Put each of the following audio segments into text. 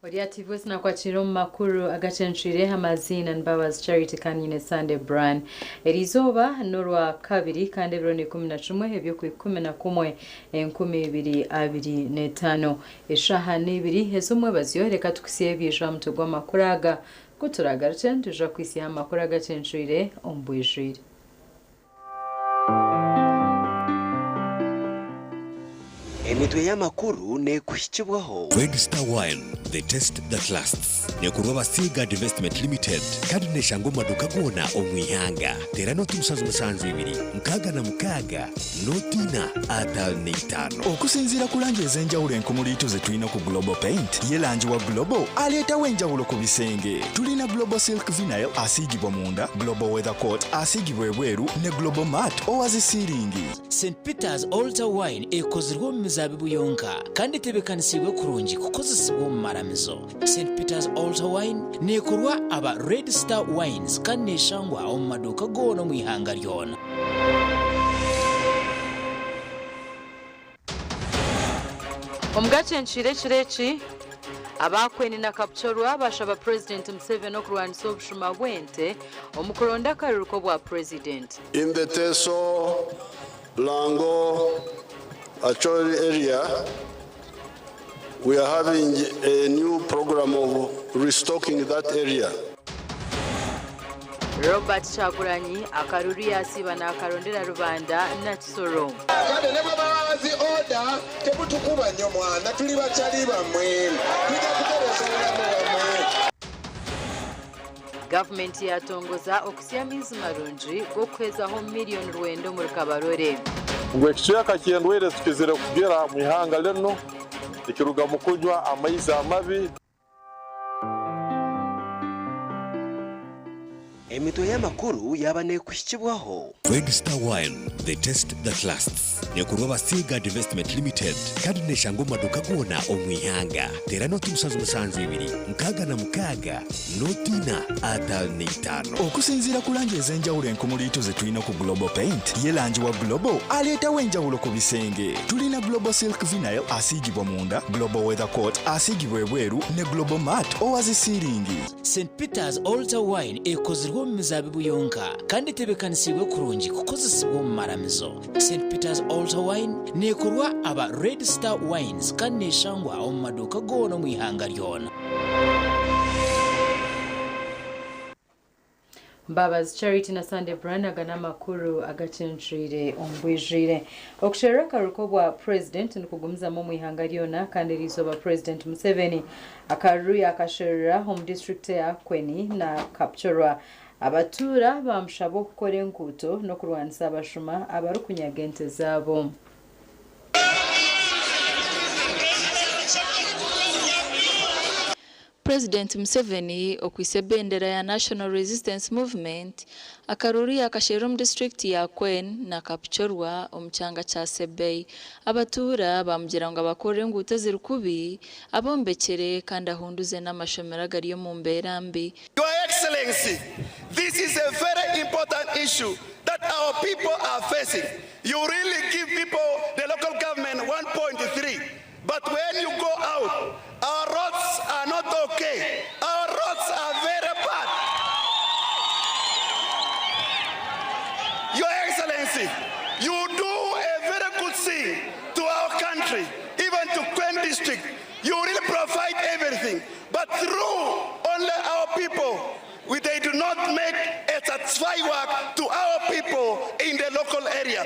Ori ati bwesi nakwakira omu makuru agacencwire amaziina ni Mbabazi Charity kandi nyine Sunday Brian. Eriizooba n'orwa kabiri kandi ebiro ni 11 eby'okwikumi na kumwe 2025. Eshaaha n'ibiri ez'omwebazyo reka tukutsye ebyija aha mutwe gw'amakuru aga. Ku turagarukye nitwija kuhitsyaho amakuru agacencwire omu bwijwire. Emitwe y'amakuru neekuhikibwaho. Red Star Wine, the taste that lasts. Neekorwa aba Seaguard Investment Limited kandi neeshangwa omu maduuka goona omu ihanga. Teera nooti 772 66 nooti ina 55. Okusinziira ku langi ez'enjawulo enkumuliitu ze tulina ku Global Paint, ye langi wa Global aleetawo enjawulo ku bisenge. Tulina Global Silk Vinyl asiigibwa munda, Global Weather Coat asiigibwa ebweru ne Global Matte owa zi siiringi. St Peter's Altar Wine ekozirwe omu mizaabibu yonka kandi etebeekanisiibwe kurungi kukozesibwa omu maramizo. St Peter's Altar Wine neekorwa aba Red Star Wines kandi neeshangwa omu maduuka goona omu ihanga ryona. Omu gakyenkire ekiro eki, aba Kweni na Kapchorwa bashaba Purezidenti Museveni okurwanisa obushuma bw'ente omu kuronda akaruru k'obwa Purezidenti. In the Teso, Lango, Acholi area, we are having a new program of restocking that area. Robert Kyagulanyi akaruru yasiiba nakarondera Rubanda na Kisoro. Kale ne bwe babawa zi order temutukuba nnyo mwana tuli bakyali bammwe tujja kutereeza obulamu bwammwe. Gavumenti yatongoza okusya amaizi marungi g'okuhezaho miriyoni rwenda omuri Kabarole. Ngu ekicweka ky'endwaire ezikizire kugira omu ihanga linu nikiruga mu kunywa amaizi amabi. Emitwe y'amakuru yaaba neekuhikibwaho. Red Star Wine, the taste that lasts. Neekorwa aba Seaguard Investment Limited kandi neeshangwa omu maduuka goona omu ihanga. Teera nooti 772 66 nooti ina 55. Okusinziira ku langi ez'enjawulo enkumuliitu ze tulina ku Global Paint, ye langi wa Global aleetawo enjawulo ku bisenge. Tulina Global Silk Vinyl asiigibwa munda, Global Weather Coat asiigibwa ebweru ne Global Matte owa zi siiringi. St Peter's Altar Wine ekozirwe omu mizaabibu yonka kandi etebeekanisiibwe kurungi kukozesibwa omu maramizo. St Peter's Altar Wine neekorwa aba Red Star Wines kandi neeshangwa omu maduuka goona omu ihanga ryona. Mbabazi Charity na Sunday Brian aga n'amakuru agacencwire omu bwijwire. Okusherura akaruru k'obwa Purezidenti nikugumizamu omu ihanga ryona kandi eriizooba Purezidenti Museveni akaruru yakasherura omu disiturikiti eya Kweni na Kapchorwa. Abatuura baamushaba okukora enguuto n'okurwanisa abashuma abarikunyaga ente zaabo. Purezidenti Museveni okwaitse ebendera ya National Resistance Movement akaruru yakasherura omu disiturikiti ya Kween na Kapchorwa omu kyanga kya Sebei. Abatuura baamugira ngu abakorere enguuto eziri kubi, abombekyere kandi ahunduze n'amashomero agari omu mbeera mbi. Your Excellency, this is a very important issue that our people are facing. You really give people, the local government 1.3, but when you go out, our roads are not okay. Our roads are very bad. Your Excellency, you do a very good thing to our country, even to Kween district. You really provide everything, but through only our people, we, they do not make a satisfying work to our people in the local area.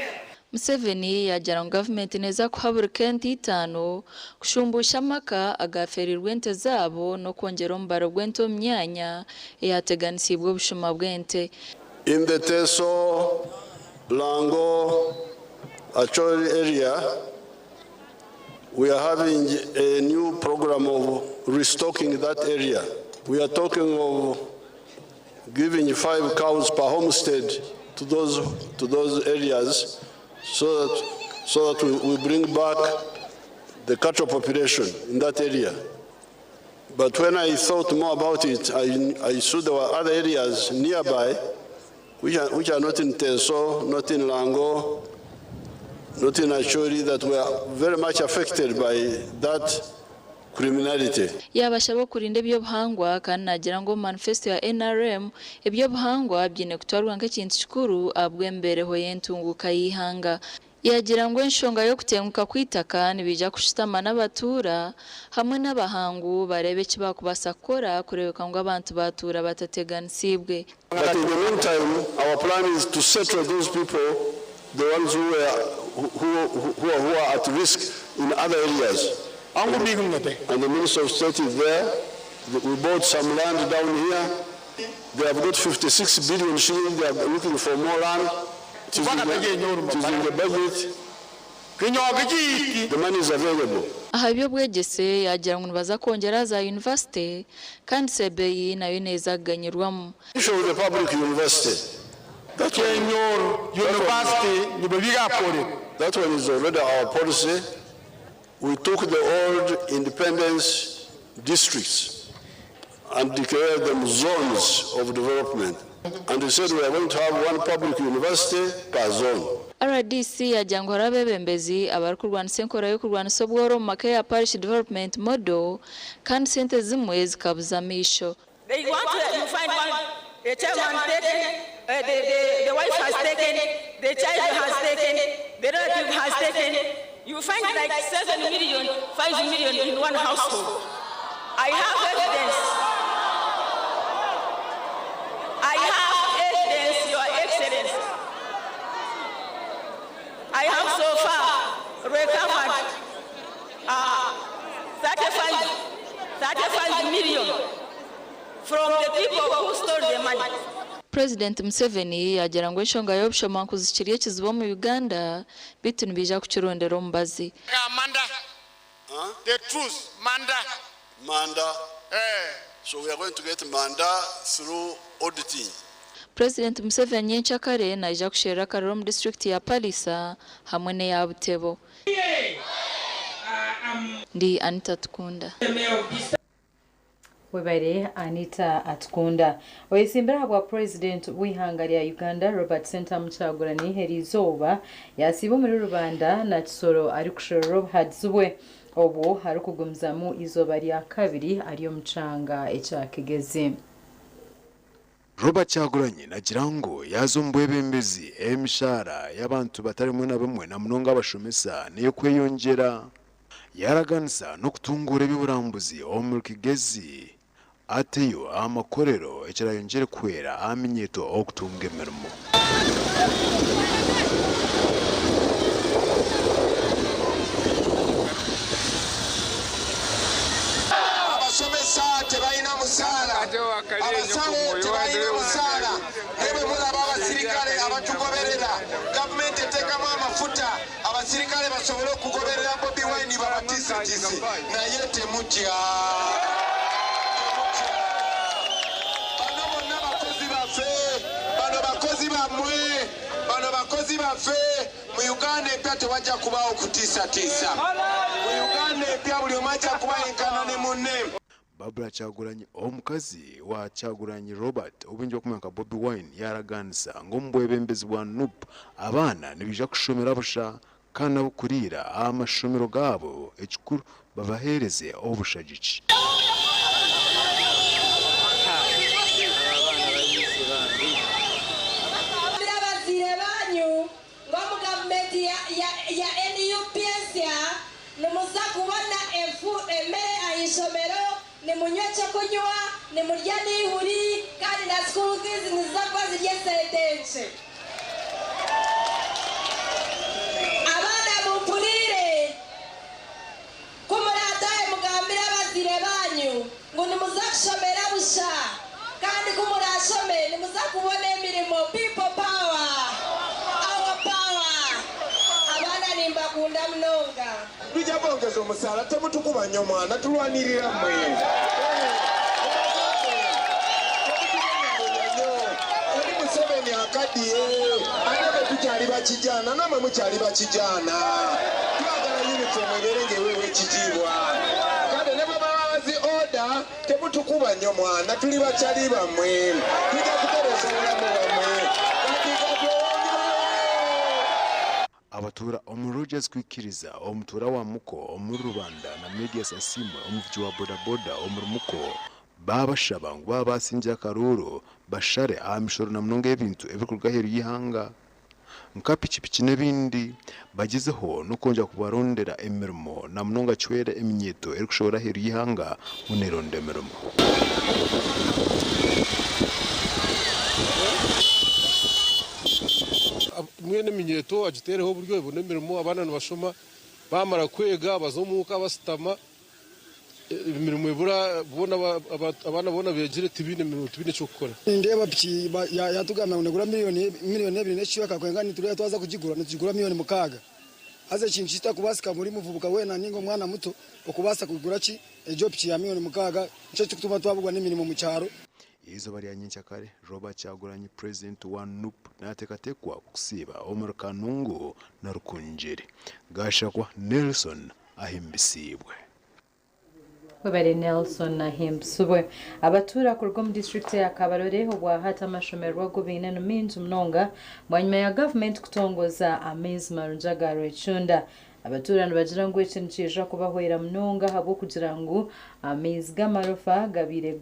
Museveni yaagira ngu gavumenti neeza kuha buri ka ente itaano kushumbuusha amaka agaafeereirwe ente zaabo n'okwongyera omubaro gw'ente omu myanya eyaateganisiibwe obushuma bw'ente. In the Teso, Lango, Acholi area, we are having a new program of restocking that area. We are talking of giving 5 cows per homestead to those areas so that we bring back the cattle population in that area. But when I thought more about it, I saw there were other areas nearby which are not in Teso, not in Lango, not in Acholi, that were very much affected by that criminality. Yaabashaba okurinda eby'obuhangwa kandi naagira ngu omu manifesto ya NRM, eby'obuhangwa biine kutwarwa nk'ekintu kikuru ahabw'emibeereho y'entunguuka y'eihanga. Yaagira ngu enshonga y'okutenguka kw'eitaka nibaija kushutama n'abatuura hamwe n'abahangu bareebe eki baakubaasa kukora kureebeka ngu abantu baatuura batateganisiibwe. But in the meantime, our plan is to settle those people, the ones who, were, who, who, who, are, who are at risk in other areas. And the Minister of State is there. We bought some land down here. They have got 56 billion shillings. They are looking for more land. It is in the, it is in the budget. The money is available. Aha by'obwegyese yaagira ngu nibaza kwongyera aha za yunivasite kandi Sebei nayo neeza kuganyirwamu. Issue of the public university. That one, that one is already our policy. We took the old independence districts and declared them zones of development. And we said we are going to have one public university per zone. RDC yaagira ngu hariho abeebembezi abarikurwanisa enkora y'okurwanisa obworo omu maka eya Parish Development Model kandi sente zimwe zikabuza amaisho. They want to, you find one, a chairman taken, the wife has taken, the child has taken, the relative has taken. You find like 7 million, 5 million in one household. I have evidence. I have evidence, Your Excellency. I have so far recovered 35 million from the people who stole the money. Purezidenti Museveni yaagira ngu enshonga y'obushomankuzi kiri ekizibu omu Uganda beitu nibaija kukirondera omubazi. Manda. The truth, Manda. Manda. So we are going to get Manda through auditing. Purezidenti Museveni nyenkyakare naija kusherura akaruru omu disiturikiti ya Pallisa hamwe n'eya Butebo. Ndi Anita Tukunda. Webare Anita Atukunda. Oyesimbira ahabwa Purezidenti w'eihanga rya Uganda Robert Ssentamu Kyagulanyi eriizooba yasiiba omuri Rubanda na Kisoro arikusherura obuhagizi bwe obwo arikugumizamu eizooba rya kabiri ari omu kyanga ekya Kigezi. Robert Kyagulanyi nagira ngu yaaza omu bwebembezi emishahara y'abantu batari bamwe na bamwe na munonga abashomesa n'eyokweyongyera. Yaraganisa n'okutunguura eby'oburambuzi omuri Kigezi ateyo amakorero ekirayongyere kuhwera aha minyeeto okutunga emirimo. Abasomesa tebalina musaala, abasawo tebalina musaala, naye bwe mulaba abasirikale abatugoberera, gavumenti eteekamu amafuta abasirikale basobole okugoberera Bobi Wine babatiisetiise, naye temutya. Bano bonna bakozi baffe, bano bakozi bammwe, bano bakozi baffe. Mu Uganda empya tewajja kubaawo kutiisatiisa. Mu Uganda empya buli omu ajja kuba yenkana ne munne. Barbara Kyagulanyi omukazi wa Kyagulanyi Robert obwingi bw'okumanya nka Bobi Wine yaraganisa ngu omu bwebembezi bwa NUP abaana nibaija kushomera busha kandi n'abokuriira aha mashomero gaabo ekikuru babaheereze obushagiki. Abazaire banyu ngu omu gavumenti ya NUP ensya nimuza kubona emere aha ishomero, nimunywa ekyokunywa, nimurya n'eihuri kandi na school fees niziza kuba ziri esente nkye. Abaana mumpurire, ku muraatahe mugambire abazaire banyu ngu nimuza kushomera busha kandi ku muraashome nimuza kubona emirimo. People power, our power. Abaana nimbakunda munonga. Tujja kwongeza omusaala, temutukuba nnyo mwana, tulwanirira mmwe. Eri Museveni akaddiye, ate bwe tukyali bakijaana, nammwe mukyali bakijaana. Twagala uniform ebeere ng'eweebwa ekitiibwa. Kale ne bwe baba bazi order, temutukuba nnyo mwana, tuli bakyali bammwe. Tujja kutereeza obulamu bwammwe. Abatuura omuri Rogers Kwikiriza, omutuura wa Muko omuri Rubanda na Medius Asiimwe omuvugi wa boda boda omuri Muko baabashaba ngu baaba baasingire akaruuru bashare aha mishoro na munonga y'ebintu ebirikuruga aheeru y'eihanga nka pikipiki n'ebindi bagyezeho n'okwongyera kubarondera emirimo na munonga kihwere eminyeeto erikushohora aheeru y'eihanga ngu neeronda emirimo. Mbwenu eminyeeto agiteereho oburyo ebone emirimo, abaana nibashoma, baamara kwega baza omuka basitama, emirimo ebura, boona abaana boona beegire tibaine mirimo tibaine ky'okukora. Nindeeba piki yatugambira ngu negura miriyoni ebiri n'ekicweka kwonka nitureeba twaza kugigura nitugigura miriyoni mukaaga. Haza ekintu kitakubaasika buri muvubuka weena ninga omwana muto okubaasa kugura ki egyo piki ya miriyoni mukaaga nikyo kirikutuma twaburwa n'emirimo omu kyaro. Eizooba rya nyenkyakare, Robert Kyagulanyi Purezidenti wa nup nateekateekwa kusiiba omuri Kanungu na Rukungiri. Gashakwa Nelson ahimbisiibwe. Webare Nelson Ahimbisibwe. Abatuura kuruga omu disiturikiti eya Kabarole obwahati amashomererwa agu baine ni maingi munonga bwanyima ya gavumenti kutongoza amaizi marungi aga Rwecunda. Abatuura nibagira ngu eki nikiija kubahwera munonga ahabw'okugira ngu amaizi g'amarofa gabaire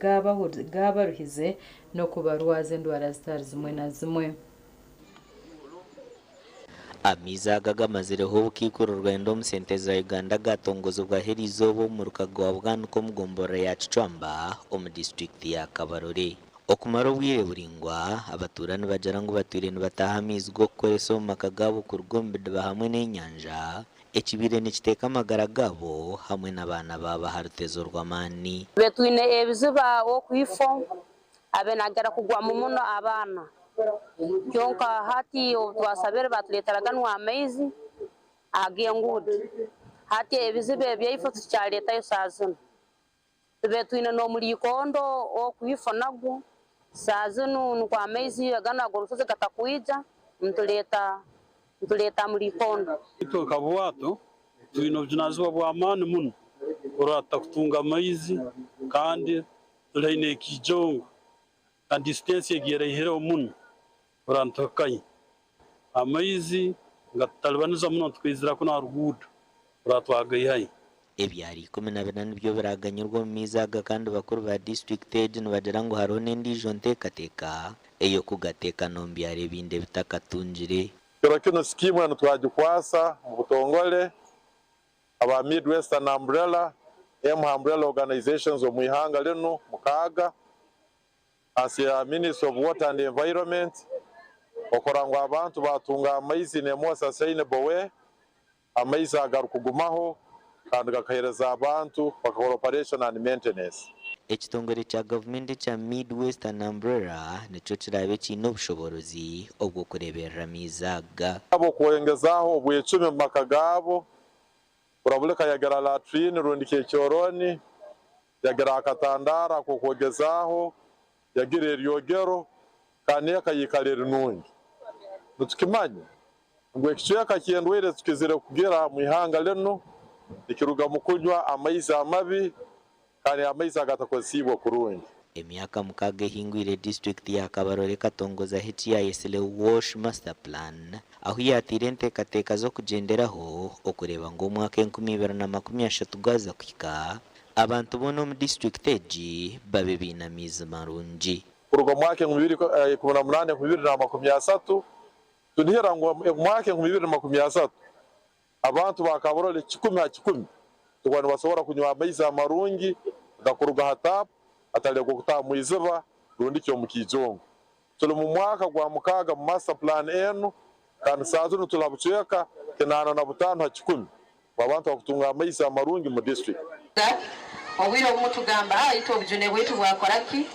gaabaruhize n'okubarwaza endwara zitari zimwe na zimwe. Amaizi aga gamazireho obukaikuru rwenda omu sente za Uganda gaatongozibwaho eriizooba omu muruka gwa Bwanika omu gomborora ya Kicwamba omu disiturikiti ya Kabarole. Okumara obwire buraingwa, abatuura nibagira ngu batwire nibataaha amaizi g'okukoresa omu maka gaabo kuruga omu bidiba hamwe n'enyanja, ekibaire nikiteeka amagara gaabo hamwe n'abaana baabo aha rutezo rw'amaani. Tube twine ebiziba okwifo abe nagera kugwamu muno abaana kyonka hati obu twasabire batuletera ganu amaizi ag'enguudo hati ebiziba ebyaifo tukikyaletayo saaha zinu. Tube twine n'omuliikondo okwifo nagwo saaha zinu nukwo amaizi ganu ag'orusozi gatakwija nituleeta nituleeta muliikondo. Itwe nka Bwato twine obujunanizibwa bw'amaani muno kurora tutakutunga amaizi kandi turi haihi n'ekiijongo kandi disitansi egi eraihireho muno kurora nituhikayo. Amaizi nigatutalibaniza muno tukaizira kunu aha ruguudo kurora twagaihayo. Ebyaro 14 nibyo biraganyirwe omu maizi aga kandi bakuru ba disiturikiti egi nibagira ngu hariho n'endiijo nteekateeka ey'okugateeka n'omu byaro ebindi ebitakatungire. Kiro kinu sikiimu enu twagikwasa omu butongole aba Mid-Western Umbrella, emu ha umbrella organizations omu ihanga linu mukaaga, hansi ya Ministry of Water and Environment okora ngu abantu batunga amaizi in a more sustainable way, amaizi agarukugumaho kandi gakahereza abantu bakakora operation and maintenance. Ekitongore kya gavumenti ekya Mid-Western Umbrella nikyo kiraabe kiine obushoboorozi obw'okureeberera amaizi aga. Okwongezaho obwecumi omu maka gaabo, kurabuleka yagera latrine rundi kyekyoroni, yagira akatandaaro ak'okwogezaaho, yagira eryogero, kandi n'eka yaikara eri nungi. Nitukimanya ngu ekicweka ky'endwaire ezi tukizire kugira omu ihanga linu nikiruga mu kunywa amaizi amabi kandi amaizi agatakozesiibwe kurungi. Emyaka mukaaga ehingwire disiturikiti ya Kabarole ekatongozaho eki yaayetsire Wash Master Plan ahu yaataire enteekateeka z'okugyenderaho okureeba ngu omwaka 2030 gwaza kuhika abantu boona omu disiturikiti egi babe baine amaizi marungi. Kuruga omu mwaka 2018 2030 tunihira ngu omu mwaka 2030 abantu ba Kabarole kikumi ha kikumi tukuba nibasobora kunywa amaizi amarungi gakuruga ha taapu atari ag'okutaaha mu iziba rundi ki omu kiijongo. Turi mu mwaka gwa mukaaga mu master plan enu kandi saaha zinu turi ha bucweka 85 ha kikumi bw'abantu abakutunga amaizi amarungi mu disiturikiti. Obwire obumu tugamba, Ah, itwe obujune bwaitu bwakora ki?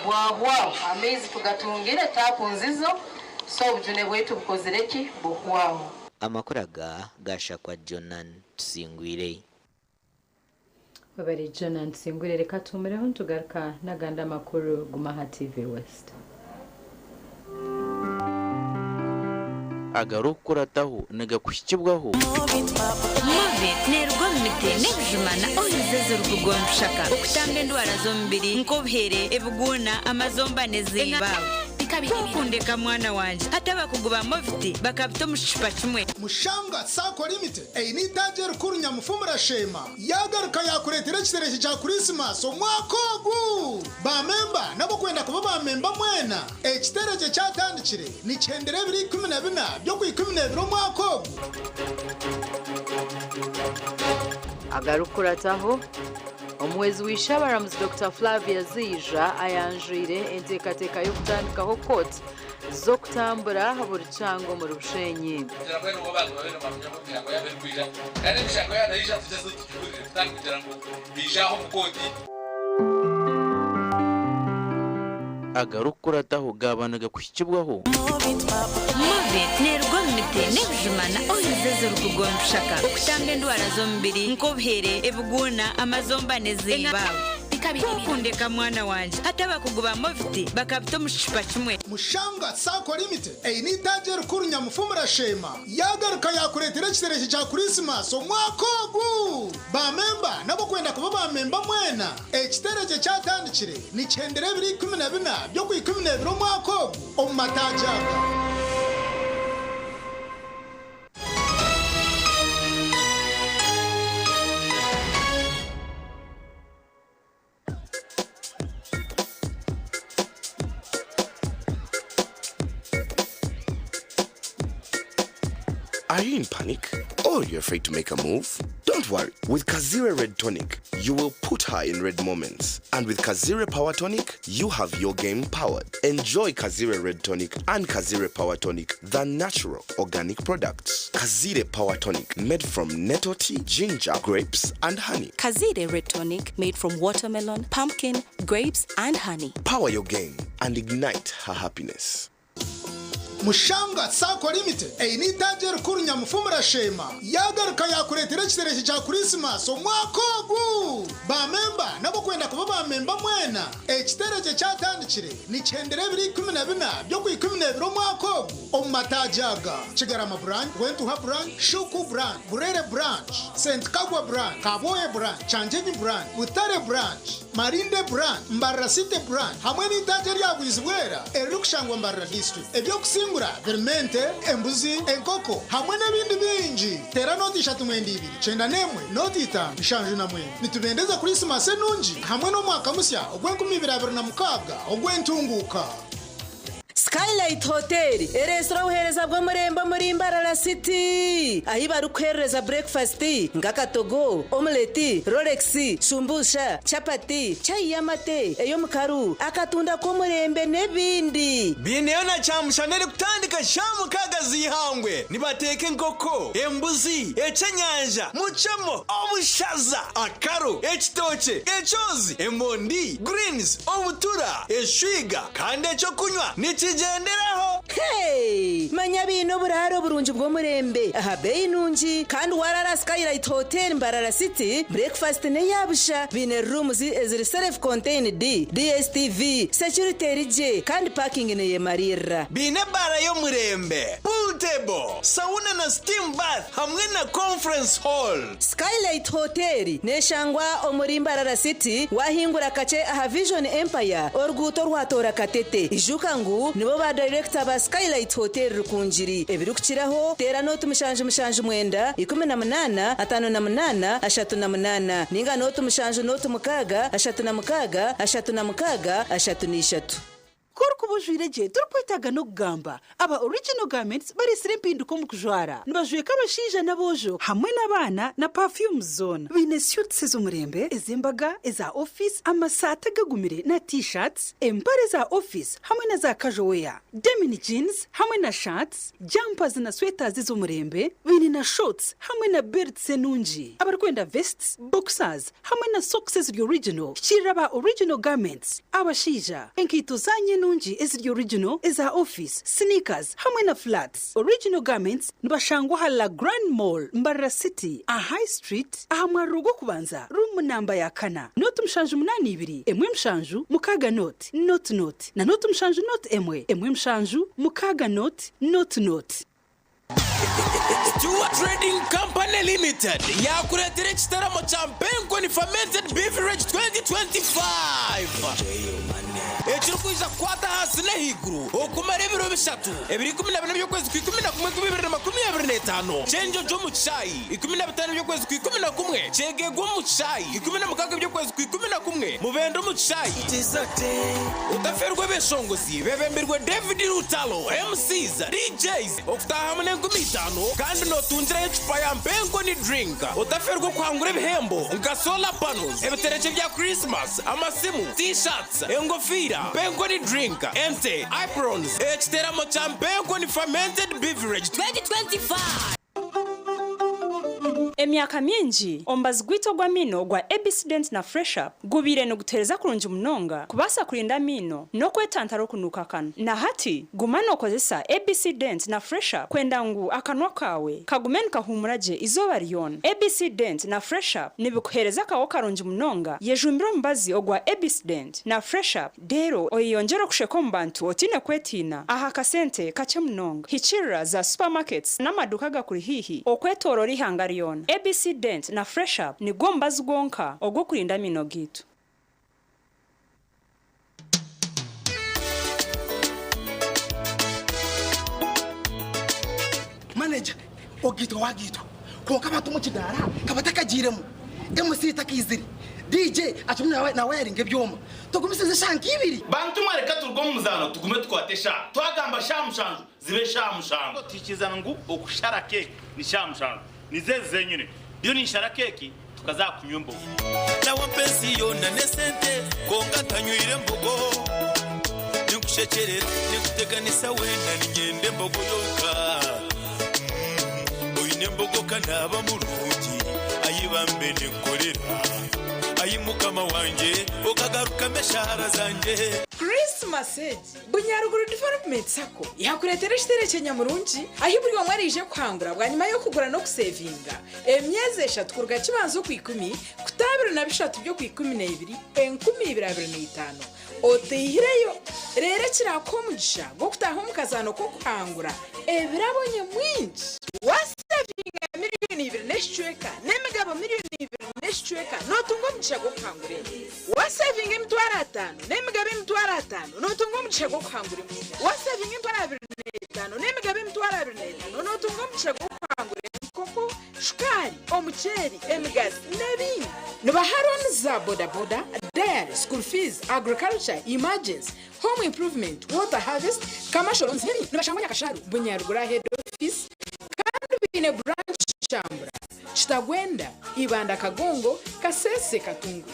Bwahwaho. Amaizi tugatungire, taapu nzizo, so obujune bwaitu bukozire ki? Buhwaho. Amakuru aga gashakwa Jonan Tusingwire. Webare Jonan Tusingwire reka tuhumireho nitugaruka n'agandi amakuru guma aha TV West. Agarikukurataho nigakuhikibwaho. Movit neeruga omu miti n'ebijuma na oils ezirikuruga omu bishaka okutamba endwara z'omubiri nk'obuhere, ebiguuna, amazomba n'eziiba. Kwokundeka mwana wangye hati abakugu ba Movit bakabita omu kicupa kimwe. Mushanga Sacco Limited eine eitaagi erikuru Nyamufumura Sheema yaagaruka yaakureetera ekitereke kya Kurisimasi omwaka ogu. Baamemba n'abarikwenda kuba baamemba mwena, ekitereke kyatandikire nikihendera ebiro 14 by'Okwikumineebiri omwaka ogu. Agarikukurataho, Omuhwezi w'eishabaramuzi Dokita Flavia Ziija ayanjwire enteekateeka y'okutandikaho kooti z'okutambura buri kyanga omuri Bushenyi. Agarikukurataho gaaba nigakuhikibwaho. Movit neeruga omu miti n'ebijuma na oils ezirikuruga omu bishaka okutamba endwara z'omubiri nk'obuhere, ebiguuna, amazomba n'ezindi. Kwokundeka mwana wangye hati abakugu ba Movit bakabita omu kicupa kimwe. Mushanga Sacco Limited eine eitaagi erikuru Nyamufumura Sheema yaagaruka yaakureetera ekitereke kya Kurisimasi omwaka ogu. Baamemba n'abarikwenda kuba baamemba mwena, ekitereke kyatandikire nikihendera ebiro 14 by'Okwikumineebiri omwaka ogu omu mataagi aga. Are you in panic? Or you're afraid to make a move? Don't worry. With Kazire Red Tonic, you will put her in red moments. And with Kazire Power Tonic, you have your game powered. Enjoy Kazire Red Tonic and Kazire Power Tonic, the natural organic products. Kazire Power Tonic, made from nettle tea, ginger, grapes, and honey. Kazire Red Tonic made from watermelon, pumpkin, grapes, and honey. Power your game and ignite her happiness. Mushanga Sacco Limited eine eitaagi erikuru Nyamufumura Sheema yaagaruka yaakureetera ekitereke kya Kurisimasi omwaka ogu. Baamemba n'abarikwenda kuba baamemba mwena, ekitereke kyatandikire nikihendera ebiro 14 by'Okwikumineebiri omwaka ogu omu mataagi aga, Kigarama Branch, Rwentuha Branch, Shuku Branch, Burere Branch, St Kagwa Branch, Kabwohe Branch, Kyanjinyi Branch, Butare Branch, Marinde Branch, Mbarara City Branch hamwe n'eitaagi erya Bwizibwera eririkushangwa Mbarara District. Eby'okusingura birimu ente, embuzi, enkoko hamwe n'ebindi bingi. Teera nooti ishatu mwenda ibiri, kyenda n'emwe, nooti itaano, nshanju na mwenda. Nitubendeza Kurisimasi enungi hamwe n'omwaka musya ogw'enkumi ibiri abiri na mukaaga ogw'entunguuka. Skylight Hotel ereetsire obuheereza bw'omurembe omuri Mbarara City ahi barikuheerereza breakfast nk'akatogo, omelette, rolex, shumbusha, chapati, chai y'amate, ey'omukaru, akatunda k'omurembe n'ebindi. Baineyo na kyamushana erikutandika shaaha mukaaga z'eihangwe. Nibateeka enkoko, embuzi, ekyenyanja, mucemo, obushaza, akaru, ekitookye, ekyozi, emondi, greens, obutura, eshwiga kandi ekyokunywa nikigyenderaho. Hey! Manya baine oburaaro burungi bw'omurembe aha beeyi nungi kandi waraara Skylight Hotel Mbarara City, breakfast n'eya busha. Baine rooms eziri self contained, DSTV, security eri gye kandi parking neyemariirira. Baine ebaara y'omurembe, pool table, sauna na steam bath hamwe na conference hall. Skylight Hotel neshangwa omuri Mbarara City wahingura kakye aha Vision Empire oruguuto orwatoora Katete. Ijuka ngu nibo ba dayirekita ba Skylight Hotel Rukungiri. Ebirikukiraho teera nooti mushanju mushanju mwenda, 18, 58, 38 ninga nooti mushanju nooti mukaaga, 36, 36, 33. Ku orikuba ojwaire gye torikwetaaga n'okugamba. Aba Original Garments bareetsire empinduka omu kujwara. Nibajweka abashaija n'aboojo hamwe n'abaana na perfumes zoona. Baine suits ez'omurembe, ez'embaga, eza ofiisi, amasaati agagumire na T-shirts, empare za ofiisi hamwe na za casual wear, denim jeans hamwe na shirts, jumpers na sweaters ez'omurembe. Baine na shorts hamwe na belts enungi. Abarikwenda vests, boxers hamwe na socks eziri original, hikiirira aba Original Garments. Abashaija, enkaito zaanyu enungi eziri original, eza ofiisi, sneakers hamwe na flats. Original Garments nibashangwa aha La Grande Mall, Mbarara City, aha High Street, aha mwariro gw'okubanza, ruumu namba ya kana. Nooti mushanju munaana ibiri, emwe mushanju, mukaaga nooti, nooti nooti, na nooti mushanju nooti emwe, emwe mushanju, mukaaga nooti, nooti nooti. Stewart Trading Company Limited yaakureetera ekitaramo kya Mpenkoni Fermented Beverage 2025 ekirikwija kukwata ahansi n'ahaiguru okumara ebiro bishatu, ebiro 14 by'okwezi kwa 11 2025, Kyenjojo omu kishaayi, 15 by'okwezi kwa 11, Kyegegwa omu kishaayi, 16 by'okwezi kwa 11, Mubende omu kishaayi. Otaferwa abeshongozi bebembirwe David Lutalo, MCs, DJs, Okutaahamu n'enkumi itaano kandi nootungirayo ecupa ya Mpenkoni Drink. Otaferwa okuhangura ebihembo nka solar panels, ebiterekye bya Christmas, amasimu, T-shirts, engofiira, Mpenkoni Drink, ente, aprons, ekiteramo kya Mpenkoni Fermented Beverage 2025. Emyaka mingi, omubazi gwaitu ogw'amaino ogwa ABC Dent na Fresh Up gubaire nigutuheereza kurungi munonga kubaasa kurinda amaino n'okwetantara okunuuka akanwa. Na hati, guma nookozesa ABC Dent na Fresh Up kwenda ngu akanwa kaawe kagume nikahuumura gye eizooba ryona. ABC Dent na Fresh Up nibikuheereza akaho karungi munonga. Yejumbire omubazi ogwa ABC Dent na Fresh Up reero oyeyongyere okusheka omu bantu otaine kwetiina aha kasente kakye munonga. Hikiirira za supermarkets n'amaduuka agakuri haihi okwetooroora eihanga ryona. ABC Dent na Fresh Up nigwo mubazi gwonka ogw'okurinda amaino gaitu. Manager, ogaitwa wagaitwa kwonka abantu omu kidaara kabatakagiiremu, MC takaizire, DJ akirimu nawayaringa ebyoma, tugumisirize eshaaha nka ibiri. Bantu mwe reka turuge omu muzaano tugume tukwate eshaaha. Twagamba shaaha mushanju zibe shaaha mushanju. Tuhikirizana ngu okushara keeki ni shaaha mushanju. Nizo ezi zenyine. Ndiyo ninshara keeki tukaza aha kunywa embogo. Nawe mpa ensi yoona n'esente kwonka ntanywire mbogo. Ninkushekyerera, ninkuteganisa weena niinyenda embogo yonka. Oine embogo ka naaba murungi, ayi bambe ninkukorera. Ayi Mukama wangye, okagarukamu eshaara zangye. Christmas egi, Bunyaruguru Development Sacco yakureetera ekiterekye nyamurungi ahi buri omwe araije kuhangura bwanyima y'okugura n'okusevinga emyezi eshatu kuruga Kibanza Okwikumi kuta 23 by'Okwikuminaibiri 2025 oteihireyo reero ekiraakuha omugisha gw'okutaaha omu kazaano k'okuhangura ebirabo nyamwingi. Waasevinga miriyoni ibiri n'ekicweka n'emigabo miriyoni ibiri n'ekicweka nootunga omugisha gw'okuhangura ente. Waasevinga emitwaro ataano n'emigabo emitwaro ataano nootunga omugisha gw'okuhangura embuzi. Waasevinga emitwaro abiri n'etaano n'emigabo emitwaro abiri n'etaano nootunga omugisha gw'okuhangura enkoko, shukaari, omuceeri, emigaati n'ebindi. Nibaha looni za bodaboda, dairy, school fees, agriculture, emergency, home improvement, water harvest, commercial loans n'ebindi. Nibashangwa Nyakasharu, Bunyaruguru aha head office kandi baine branch Kyambura, Kitagwenda, Ibanda Kagongo, Kasese, Katunguru.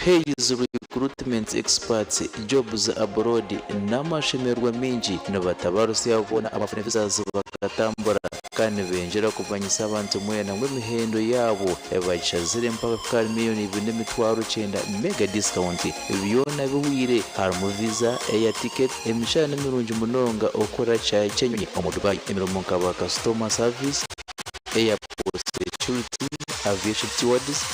Hayes Recruitment Experts Jobs Abroad n'amashemererwa maingi nibatabarutsya boona abafuna visas bakatambura kandi nibengyera kumanyisa abantu mwena ngu emihendo yaabo bagishazire mpaka kuhika ahari miriyoni 2,900 mega discount byona bihweire harimu visa, air ticket, emishara nimirungi munonga okukora kishaayi ky'enyonyi omu Dubai, emirimo nka ba customer service, airport security, aviation stewards,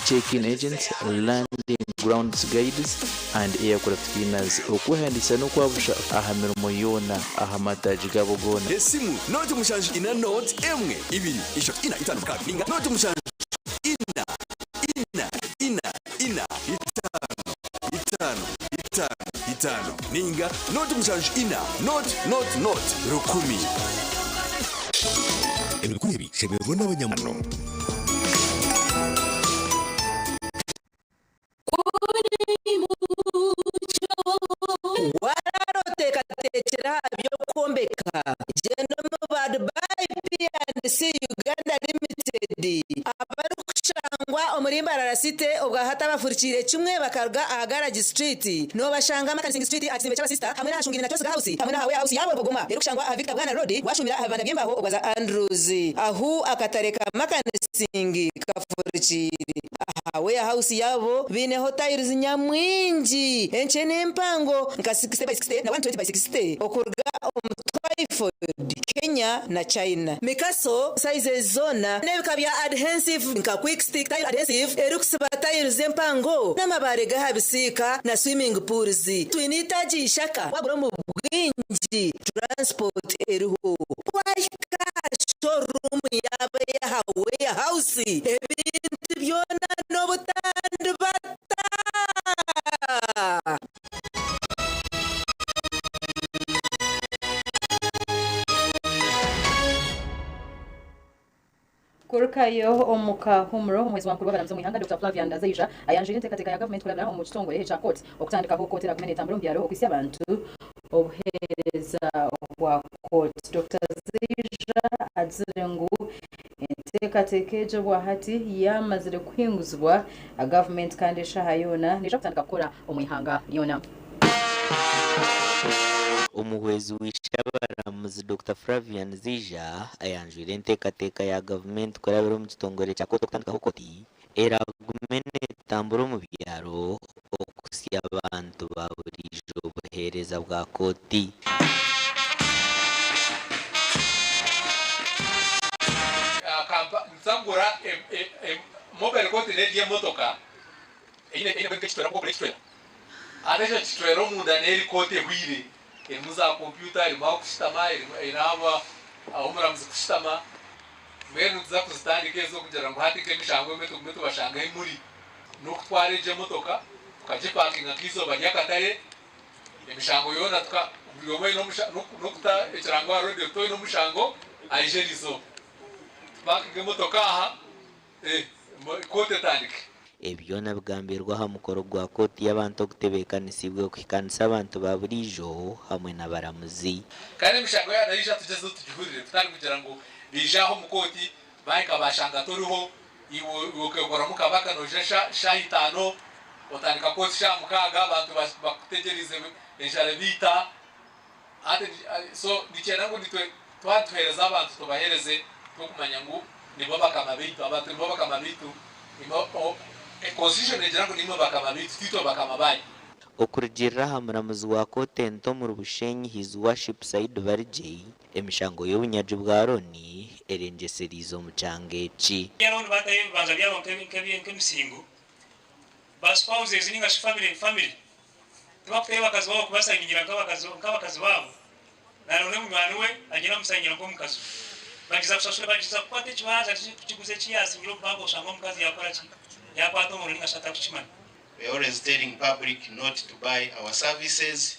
check-in agents, landing grounds guides and aircraft cleaners. Okwehandiikisa n'okwabusha aha mirimo yoona aha mataagi gaabo goona. Esimu, nooti mushanju ina nooti emwe ibiri ishatu ina itaano mukaaga ninga nooti mushanju ina ina ina ina itaano itaano itaano itaano ninga nooti mushanju ina nooti nooti nooti rukumi. Ebiro bikuru ebi shemererwa n'abanyamurwa. Waaraara oteekateekire aha by'okwombeka, gyenda omu ba Dubai P&C Uganda Limited abarikushangwa omuri Mbarara City obwahati abafurikiire kimwe bakaruga aha Garage Street. Noobashanga Makanising Street aha kizimbe ky'abasisita hamwe n'aha Shungini na Kyosiga House hamwe n'aha Warehouse yaabo Rwogoma erikushangwa aha Victor Bwana Road waashumira aha bibanda by'embaho obwa za Andrews ahu akatare ka Makanising kafurikiire. Aha warehouse yaabo baineho tiles nyamwingi enkye n'empango nka 60 by 60 na 120 by 60 okuruga omu Twyford, Kenya na China. Mikaso sizes zoona n'ebika bya adhensive nka quick stick tile adhesive erikusiba tiles empango n'amabaare g'aha bisiika na swimming pools. Twine eitaagi ishaka wagura omu bwingi transport eriho. Wahika. Showroom yaaba ey'aha Warehouse. Ebintu byona n'obutandibata. Kurukayo omu kahumuro, omuhwezi wa mukuru w'abaramuzi omu ihanga Dokita Flavian Azeija ayanjwire enteekateeka ya gavumenti kurabira omu kitongore ekya kooti okutandikaho kooti eragume neetambura omu byaro okuhitsya abantu obuheereza bwa kooti. Dokita Azeija agizire ngu enteekateeka egi obwahati yaamazire kuhinguzibwa gavumenti kandi eshaaha yoona neija kutandika kukora omu ihanga ryona. Omuhwezi w'eishe-abaramuzi Dokita Flavian Zeija ayanjwire enteekateeka ya gavumenti kurabira omu kitongore kya kooti okutandikaho kooti eragume netambura omu byaro okuhitsya abantu ba buriijo obuheereza bwa kooti. Nituza kugura mobile court n'eri emotoka eine nk'ekitwera nk'okugura ekitwera. Ate ekyo kitwera omunda n'eri kooti ehwire erimu za kompyuta, erimu ah'okushutama, eine ah'omuramuzi kushutama. Mbwenu nituza kuzitandika ezo kugira ngu hati nk'emishango emwe tugume tubashange ahu muri. N'okutwara egyo emotoka tukagipakinga nk'eizooba ry'akatare, emishango yoona tuka buri omwe oine omushango n'okuta ekirango aha reediyo tuti oine omushango aije eriizooba. Tupakinge emotoka aha. Kooti etandike. Ebi byona bigambirwe aha mukoro gwa kooti y'abantu ogutebeekanisiibwe kuhikaanisa abantu ba buriijo hamwe n'abaramuzi. Kandi emishango yaaba yaija tugyezeho tugihurire kutari kugira ngu baija aha omu kooti bahika bashanga toriho iwe okekoramu kabaka noija shaaha itaano otandika kooti shaaha mukaaga abantu bakutegyereize enjara ebaita hati so nikyenda ngu nitwe twaba nituheereza abantu tubaheereze turikumanya ngu nibo bakama baitu, abantu nibo bakama baitu, constitution negira ngu nimwe bakama baitu titwe bakama banyu. Okurugiirira aha muramuzi wa kooti ento omuri Bushenyi His Worship Said Barigye, emishango y'obunyagi bwa looni erengyesereize omu kyanga eki. Looni batayo ebibanja byabo nk'emisingo, ba spouses ninga shi family family tibakutayo bakazi babo kubasayiningira nk'abakazi baabo, naronda munywani we agyenda amusayiningira nk'omukazi we. Bagiza kushashura bagiza kukwata ekibanja kukiguza eki yasinyire omu banka oshanga omukazi yakora ki? Yakwata omuriro ninga shi atarikukimanya. We are always telling public not to buy our services,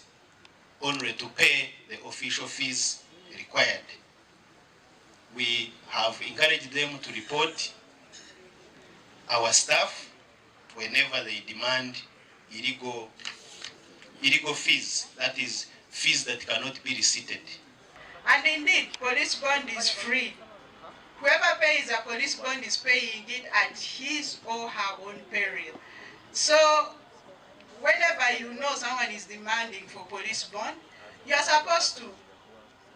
only to pay the official fees required. We have encouraged them to report our staff whenever they demand illegal fees, that is, fees that cannot be receipted. And indeed, police bond is free. Whoever pays a police bond is paying it at his or her own peril. So, whenever you know someone is demanding for police bond, you are supposed to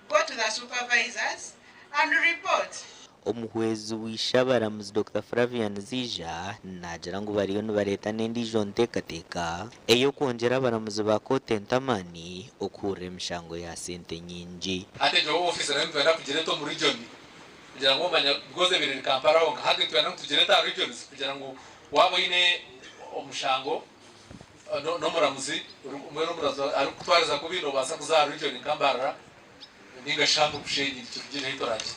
go to the supervisors and report. Omuhwezi w'eishe-abaramuzi Dokita Flavian Zeija naagira ngu bariyo nibareeta n'endiijo nteekateeka ey'okwongyera abaramuzi ba kooti ento amaani okuhurira emishango ya sente nyingi. Hati egyo ofiisi nayo nitwenda kugireeta omu region kugira ngu omanya because ebiri Kampala honka hati nitwenda ngu tugireete aha regions kugira ngu waaba oine omushango n'omuramuzi mbwenu omuramuzi arikukutwariza kubi noobaasa kuza aha region nka Mbarara ninga shi hanu Bushenyi nikirugirira ahu turaagire.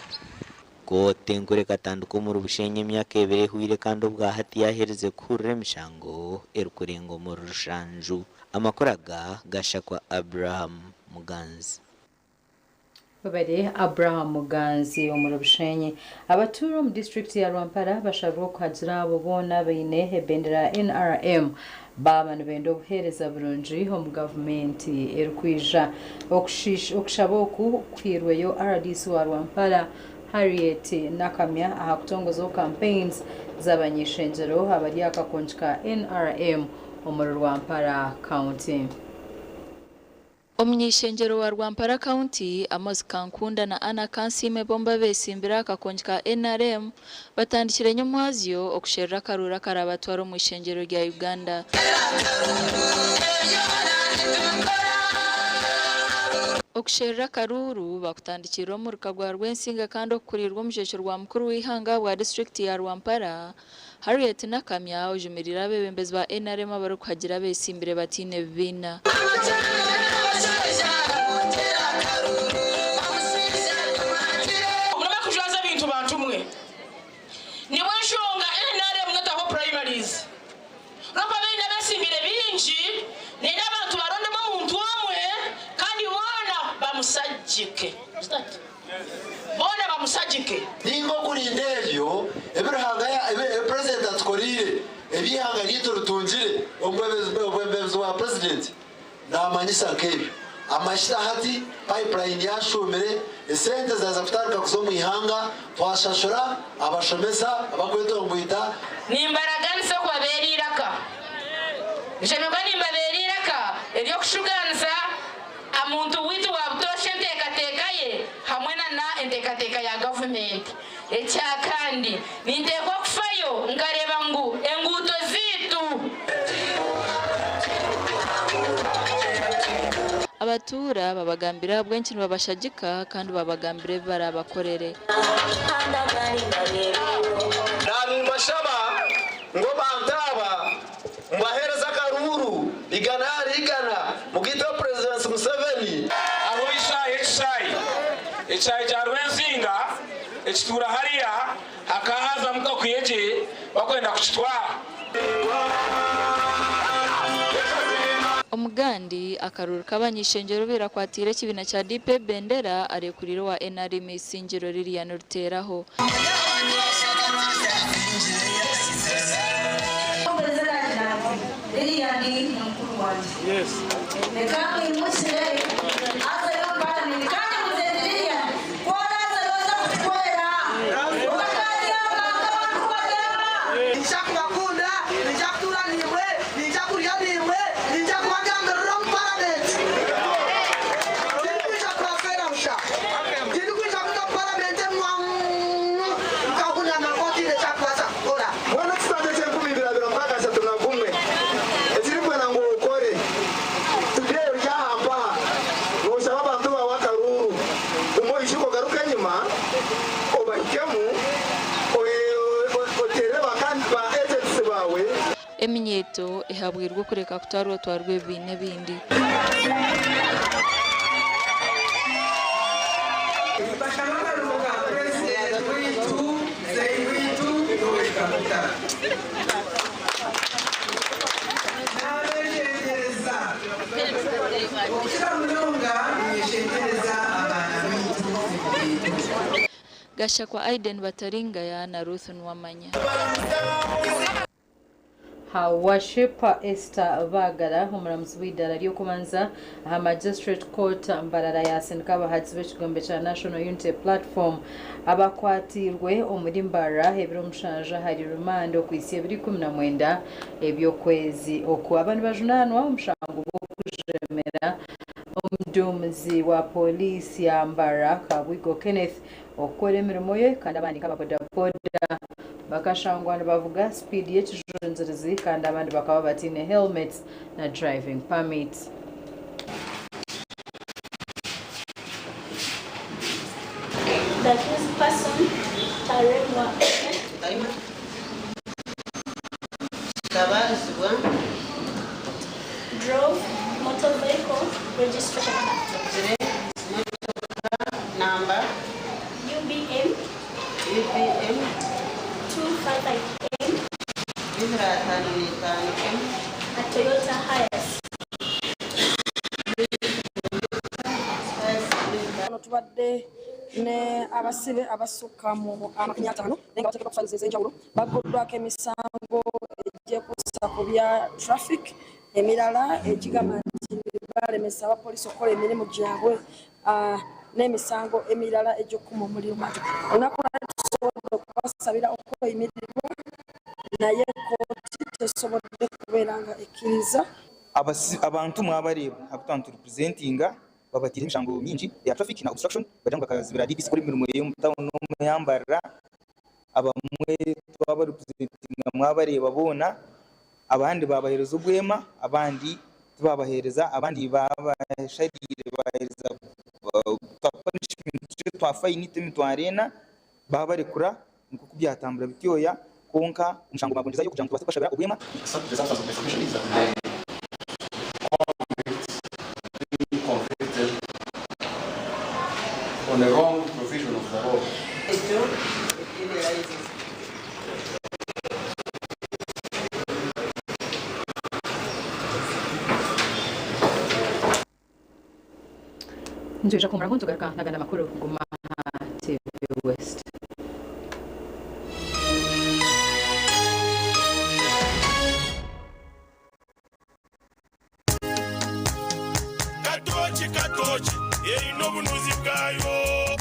Kooti enkuru ekatandika omuri Bushenyi emyaka ebiri ehweire kandi obwahati yaaherize kuhurira emishango erikurenga omuri rushanju. Amakuru aga gashakwa Abraham Muganzi. Webare Abraham Muganzi omuri Bushenyi. Abatuura omu disiturikiti ya Rwampara bashabirwe okuhagira abo boona abaine ebendera ya NRM baaba nibenda obuheereza burungi omu gavumenti erikwija. Okushaba oku kuhairweyo RDC wa Rwampara Harriet Nakamya aha kutongozaho campaigns z'abany'ishengyero abari aha kakongi ka NRM omuri Rwampara County. Omuny'ishengyero wa Rwampara County, Amos Kankunda na Anna Kansiime bombi abeesimbire aha kakongi ka NRM batandikire nyomwazyo okusherura akaruuru akarabatwara omu ishengyero rya Uganda. Okusherura akaruuru bakutandikirira omuruka gwa Rwensinga kandi okukurirwa omushekye rwa mukuru w'eihanga bwa disiturikiti ya Rwampara, Harriet Nakamya ojumirire abeebembezi ba NRM abarikuhagira abeesimbire bataine bibiina. Muraba kujwaza. bamushagike. Is that? Boona bamushagike. Ninga okurinda ebyo ebi Ruhanga ebi Purezidenti atukoreire, ebi eihanga ryaitu ritungire, omwebembezi wa Purezidenti naamanyisa nk'ebyo. Amahita hati pipeline yashuumire, esente zaaza kutandika kuza omu ihanga, twashashura abashomesa abakwetongoita. Nimbaraganisa okubabeera eiraka. Nshemererwa nimbabeera eiraka ery'okushugaanisa amuntu waitu wa butoosha enteekateeka ye hamwe na na enteekateeka ya gavumenti. Ekya kandi, ninteekwa kufayo nkareeba ngu enguuto zaitu. Abatuura babagambira ahabw'enki nibabashagika kandi babagambira ebi baraabakorere. Naanimbashaba ngu abantu aba mubaheereze akaruuru igana ahari igana mugaiteho Purezidenti Museveni. Hariho eishaayi ekishaayi ekishaayi kya Rwensinga ekituura hariya hakaahazamu kakuyegye bakwenda kukitwara. Omugandi, akaruuru k'abany'ishengyero obaire akwatiire ekibiina kya DP ebendera arekuriire owa NRM Isingiro Lilian Ruteraho. Lilian ni mukuru wangye. Reka mwimukire azeyo omu paramenti kandi muzeeyi Lilian ku oraazeyo oze kutukorera okatwaryama nk'abantu ku baryama. Ninja kubakunda, ninja kutuura naimwe, ninja kurya naimwe, ninja kubagambirira omu paramenti. Tindikwija kubafeera busha. Tindikwija kuza omu paramenti nkahunama nk'otaine ekyakubaasa kukora. Mbwenu ekisanja ky'enkumi ibiri abiri mukaaga ashatu na gumwe ekirikwenda ngu okore tubyeyo rya aha mpaha nooshaba abantu baawe akaruuru guma oijuke ogaruke enyima obahikemu oteere ba agents baawe. Eminyeeto ehabwirwe okureka kutwarwatwarwa ebibiina ebindi. Nibashaba akaruru ka Purezidenti waitu, Muzeeyi waitu Yoweri Kaguta. Nabeshengyereza okukira munonga ninyeshengyereza abaana baitu eminyeeto. Gashakwa Aiden Bataringaya na Ruth Nuwamanya. Her Worship Esther Bagara omuramuzi w'eidaara ry'okubanza aha Magistrate Court Mbarara yasindika abahagizi b'ekigombe kya National Unity Platform abakwatiirwe omuri Mbarara ebiro mushanju ahari remand okuhitsya ebiro 19 eby'okwezi oku. Aba nibajunaanwa omushango gw'okujemera omuduumizi wa pooriisi ya Mbarara Kabwigo Kenneth okukora emirimo ye kandi abandi nk'aba bodaboda bakashangwa nibavuga sipiidi y'ekijunzirizi kandi abandi bakaba bataine helmets na driving permits. The accused person, Taremwa Kikabarizibwa. Drove motor vehicle registration Namba UBM UBM 255M 255 M a Toyota Hiace. Wano tubadde ne abasibe abasukka mu 50 naye nga bateekeddwa ku files ez'enjawulo bagguddwako emisango egyekuusa ku bya traffic, emirala egigamba nti balemesa abapoliisi okukola emirimu gyabwe, n'emisango emirala egy'okukuma omuliro. Olunaku lwaleero tusobodde okubasabira okweyimirirwa naye kkooti tesobodde kubeera nga ekkiriza. Abantu mwabareeba abu twaba niturepresentinga babatiire emishango mingi eya traffic na obstruction bagira ngu bakazibira DPC kukora emirimo ye omu town omu ya Mbarara. Abamwe twabarepresentinga mwabareeba boona, abandi babaheereza obwema, abandi tibabaheereza, abandi babasharire babaheereza twa punishment twa fine t'emitwaro ena babarekura nikwo ku byatambura bityoya kwonka omushango bagwongyezayo kugira ngu tubaase kubashabira obwema. The substance of the information is that the convict being convicted on a wrong provision of the law. Ekyo it arises. Nitwija kuhumuraho nitugaruka n'agandi amakuru guma aha TV West. Katooki katooki eine obunuzi bwayo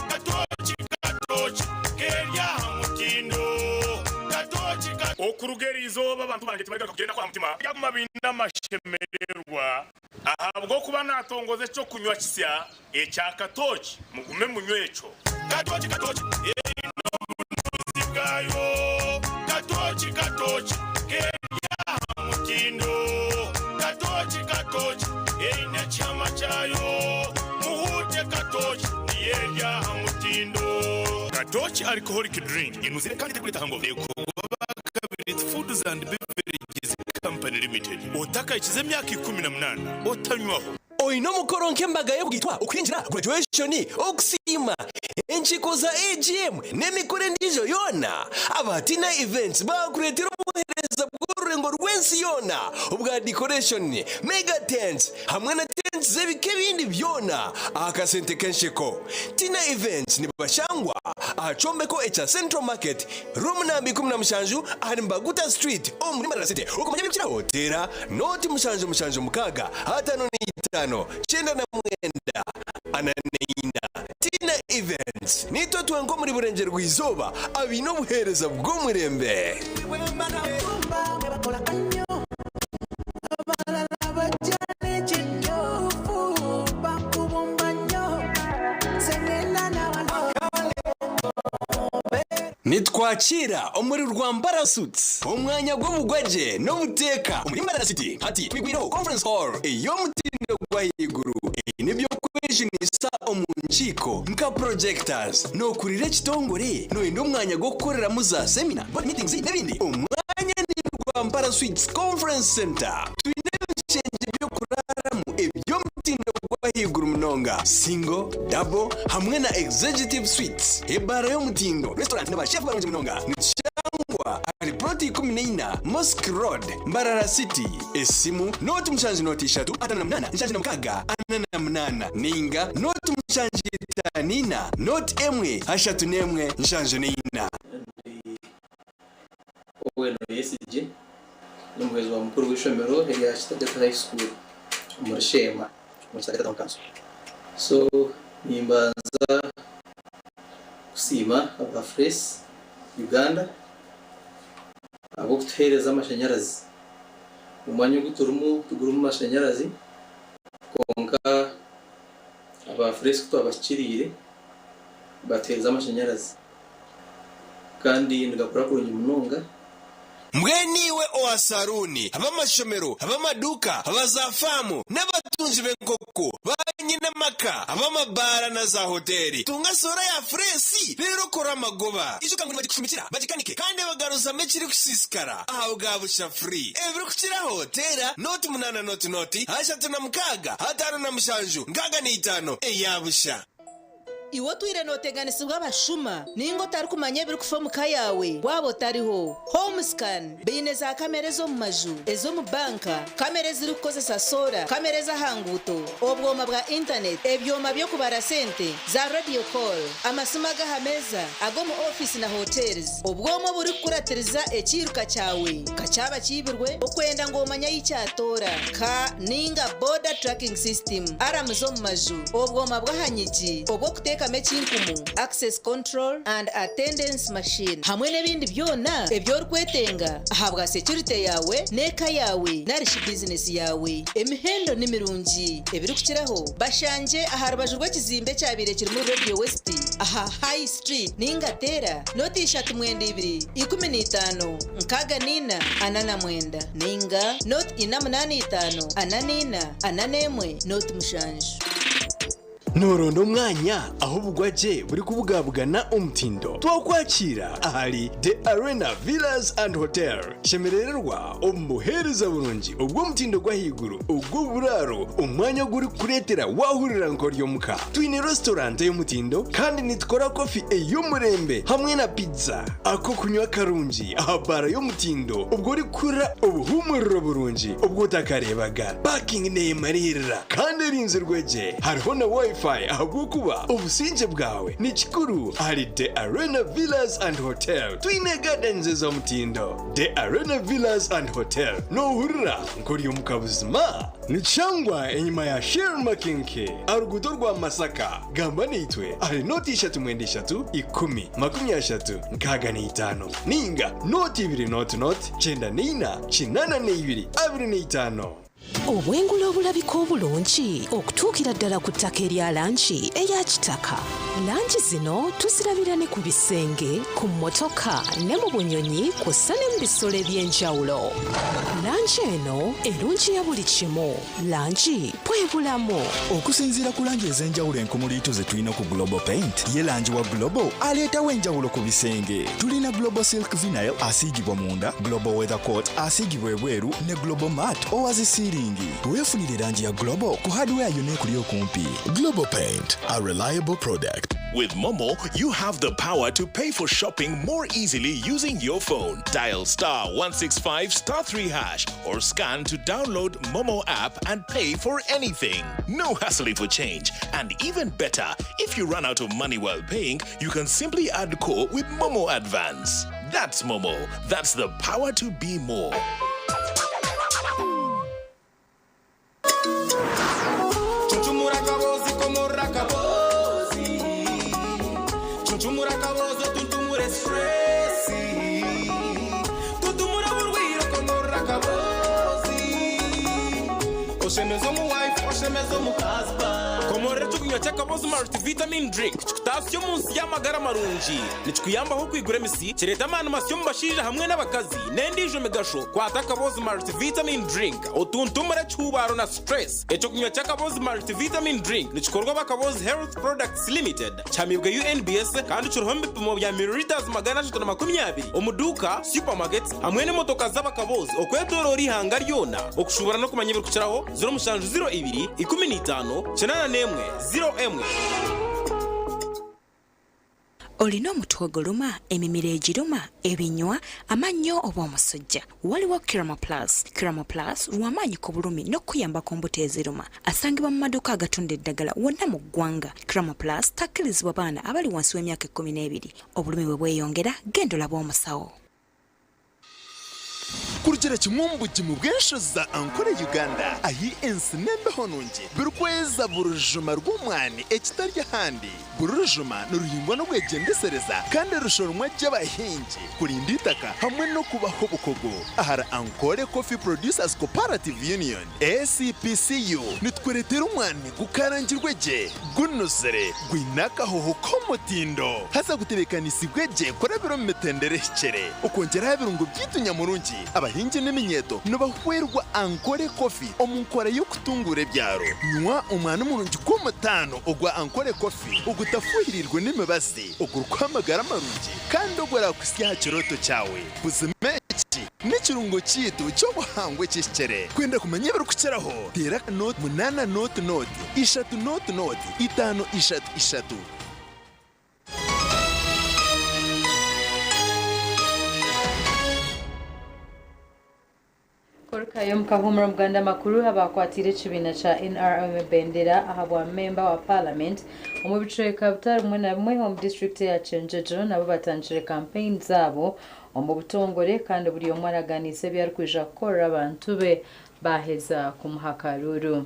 Katooki katooki keri aha mutindo Katooki ka. Okuruga eri izooba abantu bangye tibarigaruka kugyenda kwa mutima. Baryaguma baine amashemererwa ahabw'okuba naatongoza eky'okunywa kisya ekya katooki. Mugume munywe ekyo. Katooki katooki eine obunuzi bwayo Katooki katooki keri aha mutindo Katooki katooki eine ekihama kyayo Muhuute katooki niyo eri aha mutindo. Katooki Alcoholic Drink enuzire kandi terikureeta hangover. Ekorwa aba Kabirizi Foods and Beverages Company Limited. Otakahikize emyaka 18 otanywaho. Oine omukoro nk'embaga y'okugaitwa, okuhingira, graduation, okusiima, enkiiko za AGM n'emikoro endiijo yoona, aba Tina Events baakureetera obuheereza bw'orurengo rw'ensi yoona obwa decoration, mega tents hamwe na tents z'ebika ebindi byona aha kasente k'ensheko. Tina Events nibashangwa aha kyombeko ekya Central Market, Room namba 17 ahari Mbaguta Street omuri Mbarara City. Okumanya ebirikukiraho teera nooti 776 55 99 44. Tina Events niitwe twenka omuri Burengyerwa Izooba abaine obuheereza bw'omurembe. Nitwakiira omuri Rwampara Suites, omwanya gw'obugwagye n'obuteeka omuri Mbarara City. Hati twigwireho Conference Hall ey'omutindo gw'ahaiguru eine eby'okwejunisa omu nkiiko nka projectors. Nookurira ekitongore? Nooyenda omwanya gw'okukoreramu za semina, board meetings n'ebindi? Omwanya ni Rwampara Suites Conference Centre. Twine ebishengye by'okuraaramu eby'omutindo gw'ahaiguru munonga, single, double hamwe na executive suites, ebaara y'omutindo, restaurant na ba chef barungi munonga. Nitushangwa ahari plot 14 Mosque Road, Mbarara City. Esimu, nooti mushanju nooti ishatu 58 76 48 ninga nooti mushanju itaano ina nooti emwe ashatu n'emwe 74. Ndi Owen Oyesigye, ndi omuhwezi wa mukuru w'eishomero erya Kitagata High School omuri Sheema omuri Kitagata Town Council. So nimbanza kusiima aba Fresh Uganda ahabw'okutuheereza amashanyarazi. Omwanya ogu turimu tigurimu mashanyarazi kwonka aba Fresh ku twabahikiriire batuheereza amashanyarazi. Kandi nigakora kurungi munonga. Mbwenu iwe owa saruuni, ab'amashomero, ab'amaduuka, aba za faamu, n'abatungi b'enkoko, ba nyinamaka, ab'amabaara na za hoteeri, tunga soora ya fureesi reero okore amagoba. Ijuka ngu nibagikushumikira, bagikanike, kandi bagaruzamu ekirikusiisikara aha bwa busha free. Ebirikukiraho, teera nooti munaana nooti nooti, 36, 57, 65 eya busha. Iwe otwire nooteganisibwa abashuma nainga otarikumanya ebirikufa omu ka yaawe waaba otariho? Homescan baine za kamera ez'omu maju, ez'omu banka, kamera ezirikukozesa soora, kamera ez'aha nguuto, obwoma bwa intaneti, ebyoma by'okubara sente, za radio call, amasimu ag'aha meeza, ag'omu ofiisi na hotels, obwoma oburikukuratiriza ekiiruka kyawe ka kyaba kiibirwe okwenda ngu omanye ahi kyatoora, ka nainga border tracking system, aramu z'omu maju, obwoma bw'aha nyigi obw'okuteekamu ekinkumu, access control and attendance machine, hamwe n'ebindi byona ebi orikwetenga ahabwa securite yaawe n'eka yaawe nari shi bizinesi yaawe. Emihendo ni mirungi. Ebirikukiraho, bashangye aha rubaju rw'ekizimbe ekyabaire kirimu Radio West aha High Street nainga teera nooti ishatu mwenda ibiri 15 64 49 nainga nooti ina munaana itaano 44 41 nooti mushanju. Nooronda omwanya ahu obugwagye burikubugabugana omutindo? Twakwakiira ahari The Arena Villas and Hotel. Shemerererwa omu buheereza burungi obw'omutindo gw'ahaiguru ogw'oburaaro, omwanya ogurikukureetera waahurira nk'ori omuka. Twine restaurant ey'omutindo kandi nitukora kofi ey'omurembe hamwe na pizza. Ak'okunywa karungi aha baara y'omutindo obwo orikuhurira obuhuumuriro burungi obu otakareebaga. Parking neemariirira kandi erinzirwe gye. Hariho na Wi-Fi. Wi-Fi ahabw'okuba obusingye bwawe ni kikuru ahari The Arena Villas and Hotel. Twine gardens ez'omutindo. The Arena Villas and Hotel noohurira nk'ori omuka buzima. Nikishangwa enyima ya Shell Makinke aha ruguuto rwa Masaka. Gamba naitwe ahari nooti ishatu mwenda ishatu ikumi 30 65 ninga nooti ibiri nooti nooti 94 82 25. Obwengula obulabika obulungi okutuukira ddala ku ttaka erya langi eya kitaka. Langi zino tuzirabira ne ku bisenge, ku mmotoka ne mu bunyonyi kw'ossa ne mu bisolo eby'enjawulo. Langi eno erungiya buli kimu. Langi bwe bulamu. Okusinziira ku langi ez'enjawulo enkumuliitu ze tulina ku Global Paint, ye langi wa Global aleetawo enjawulo ku bisenge. Tulina Global Silk Vinyl asiigibwa munda, Global Weather Coat asiigibwa ebweru ne Global Matte owa zi siiringi. Weefunire langi ya Global ku hardware yonna ekuli okumpi. Global Paint, a reliable product. With Momo, you have the power to pay for shopping more easily using your phone. Dial star 165 star 3 hash or scan to download Momo app and pay for anything. No hassling for change. And even better, if you run out of money while paying, you can simply add core with Momo Advance. That's Momo. That's the power to be more. Chunchumura kabozi komora kabozi Chunchumura kabozi tuntumure stressi Tuntumura burwiro komora kabozi Oshemeza omu wife oshemeza omu husband Komorera ekyokunywa ky'akabozi multivitamin drink kikutaasya omu nsi y'amagara marungi. Nikikuyambaho okwigura emisi, kireeta amaani masya omu bashaija hamwe n'abakazi n'endiijo migasho. Kwata akabozi multivitamin drink otuntumure ekihuubaaro na stress. Ekyokunywa ky'akabozi multivitamin drink nikikorwa aba Kabozi Health Products Limited, kihamiibwe UNBS kandi kiriho omu bipimo bya millilitres 320 omu duuka, supermarkets hamwe n'emotoka z'abakabozi okwetoroora eihanga ryona. Okushuubura n'okumanya ebirikukiraho, 0702 15 81 01. Olina omutwe oguluma, emimiro egiruma, ebinywa, amannyo oba omusujja? Waliwo Kiramo Plus. Kiramo Plus lw'amaanyi ku bulumi n'okukuyamba ku mbuto eziruma. Asangibwa mu maduuka agatunda eddagala wonna mu ggwanga. Kiramo Plus takkirizibwa baana abali wansi w'emyaka ekkumi n'ebiri. Obulumi bwe bweyongera, genda olabe omusawo. Kurugira kimwe omu bugimu bw'enshozi za Ankole Uganda ahi ensi n'embeho nungi birikweza buri rujuma rw'omwani ekitari ahandi. Buri rujuma niruhingwa n'obwegyendesereza kandi rushoromwa gye abahingi kurinda eitaka hamwe n'okubaha obukugu. Ahari Ankole Coffee Producers Cooperative Union, ACPCU, nitukureetera omwani gukarangirwe gye, gunuzire, gwine akahoho k'omutindo haza gutebeekanisiibwe gye kurabira omu mitendera ehikire. Okwongyera aha birungo byaitu nyamurungi, abahingi n'eminyeeto nibahwerwa Ankole Coffee omu nkora y'okutunguura ebyaro. Nywa omwani murungi gw'omutaano ogwa Ankole Coffee ogutafuhiriirwe n'emibazi, ogurikuha amagara marungi kandi oguraakuhitsya aha kirooto kyawe. Buzima eki n'ekirungo kyaitu ky'obuhangwa ekihikire. Kwenda kumanya ebirikukiraho, teera nooti munaana nooti nooti ishatu nooti nooti itaano ishatu ishatu. Kurukayo omu kahuumuro Omuganda amakuru abakwatiire ekibiina kya NRM ebendera ahabwa memba wa Paramenti omu bicweka bitari bimwe na bimwe omu disiturikiti eya Kyenjojo nabo batandikire kampeyini zaabo omu butongore kandi buri omwe araganiise ebi arikwija kukorera abantu be baaheza kumuha akaruuru.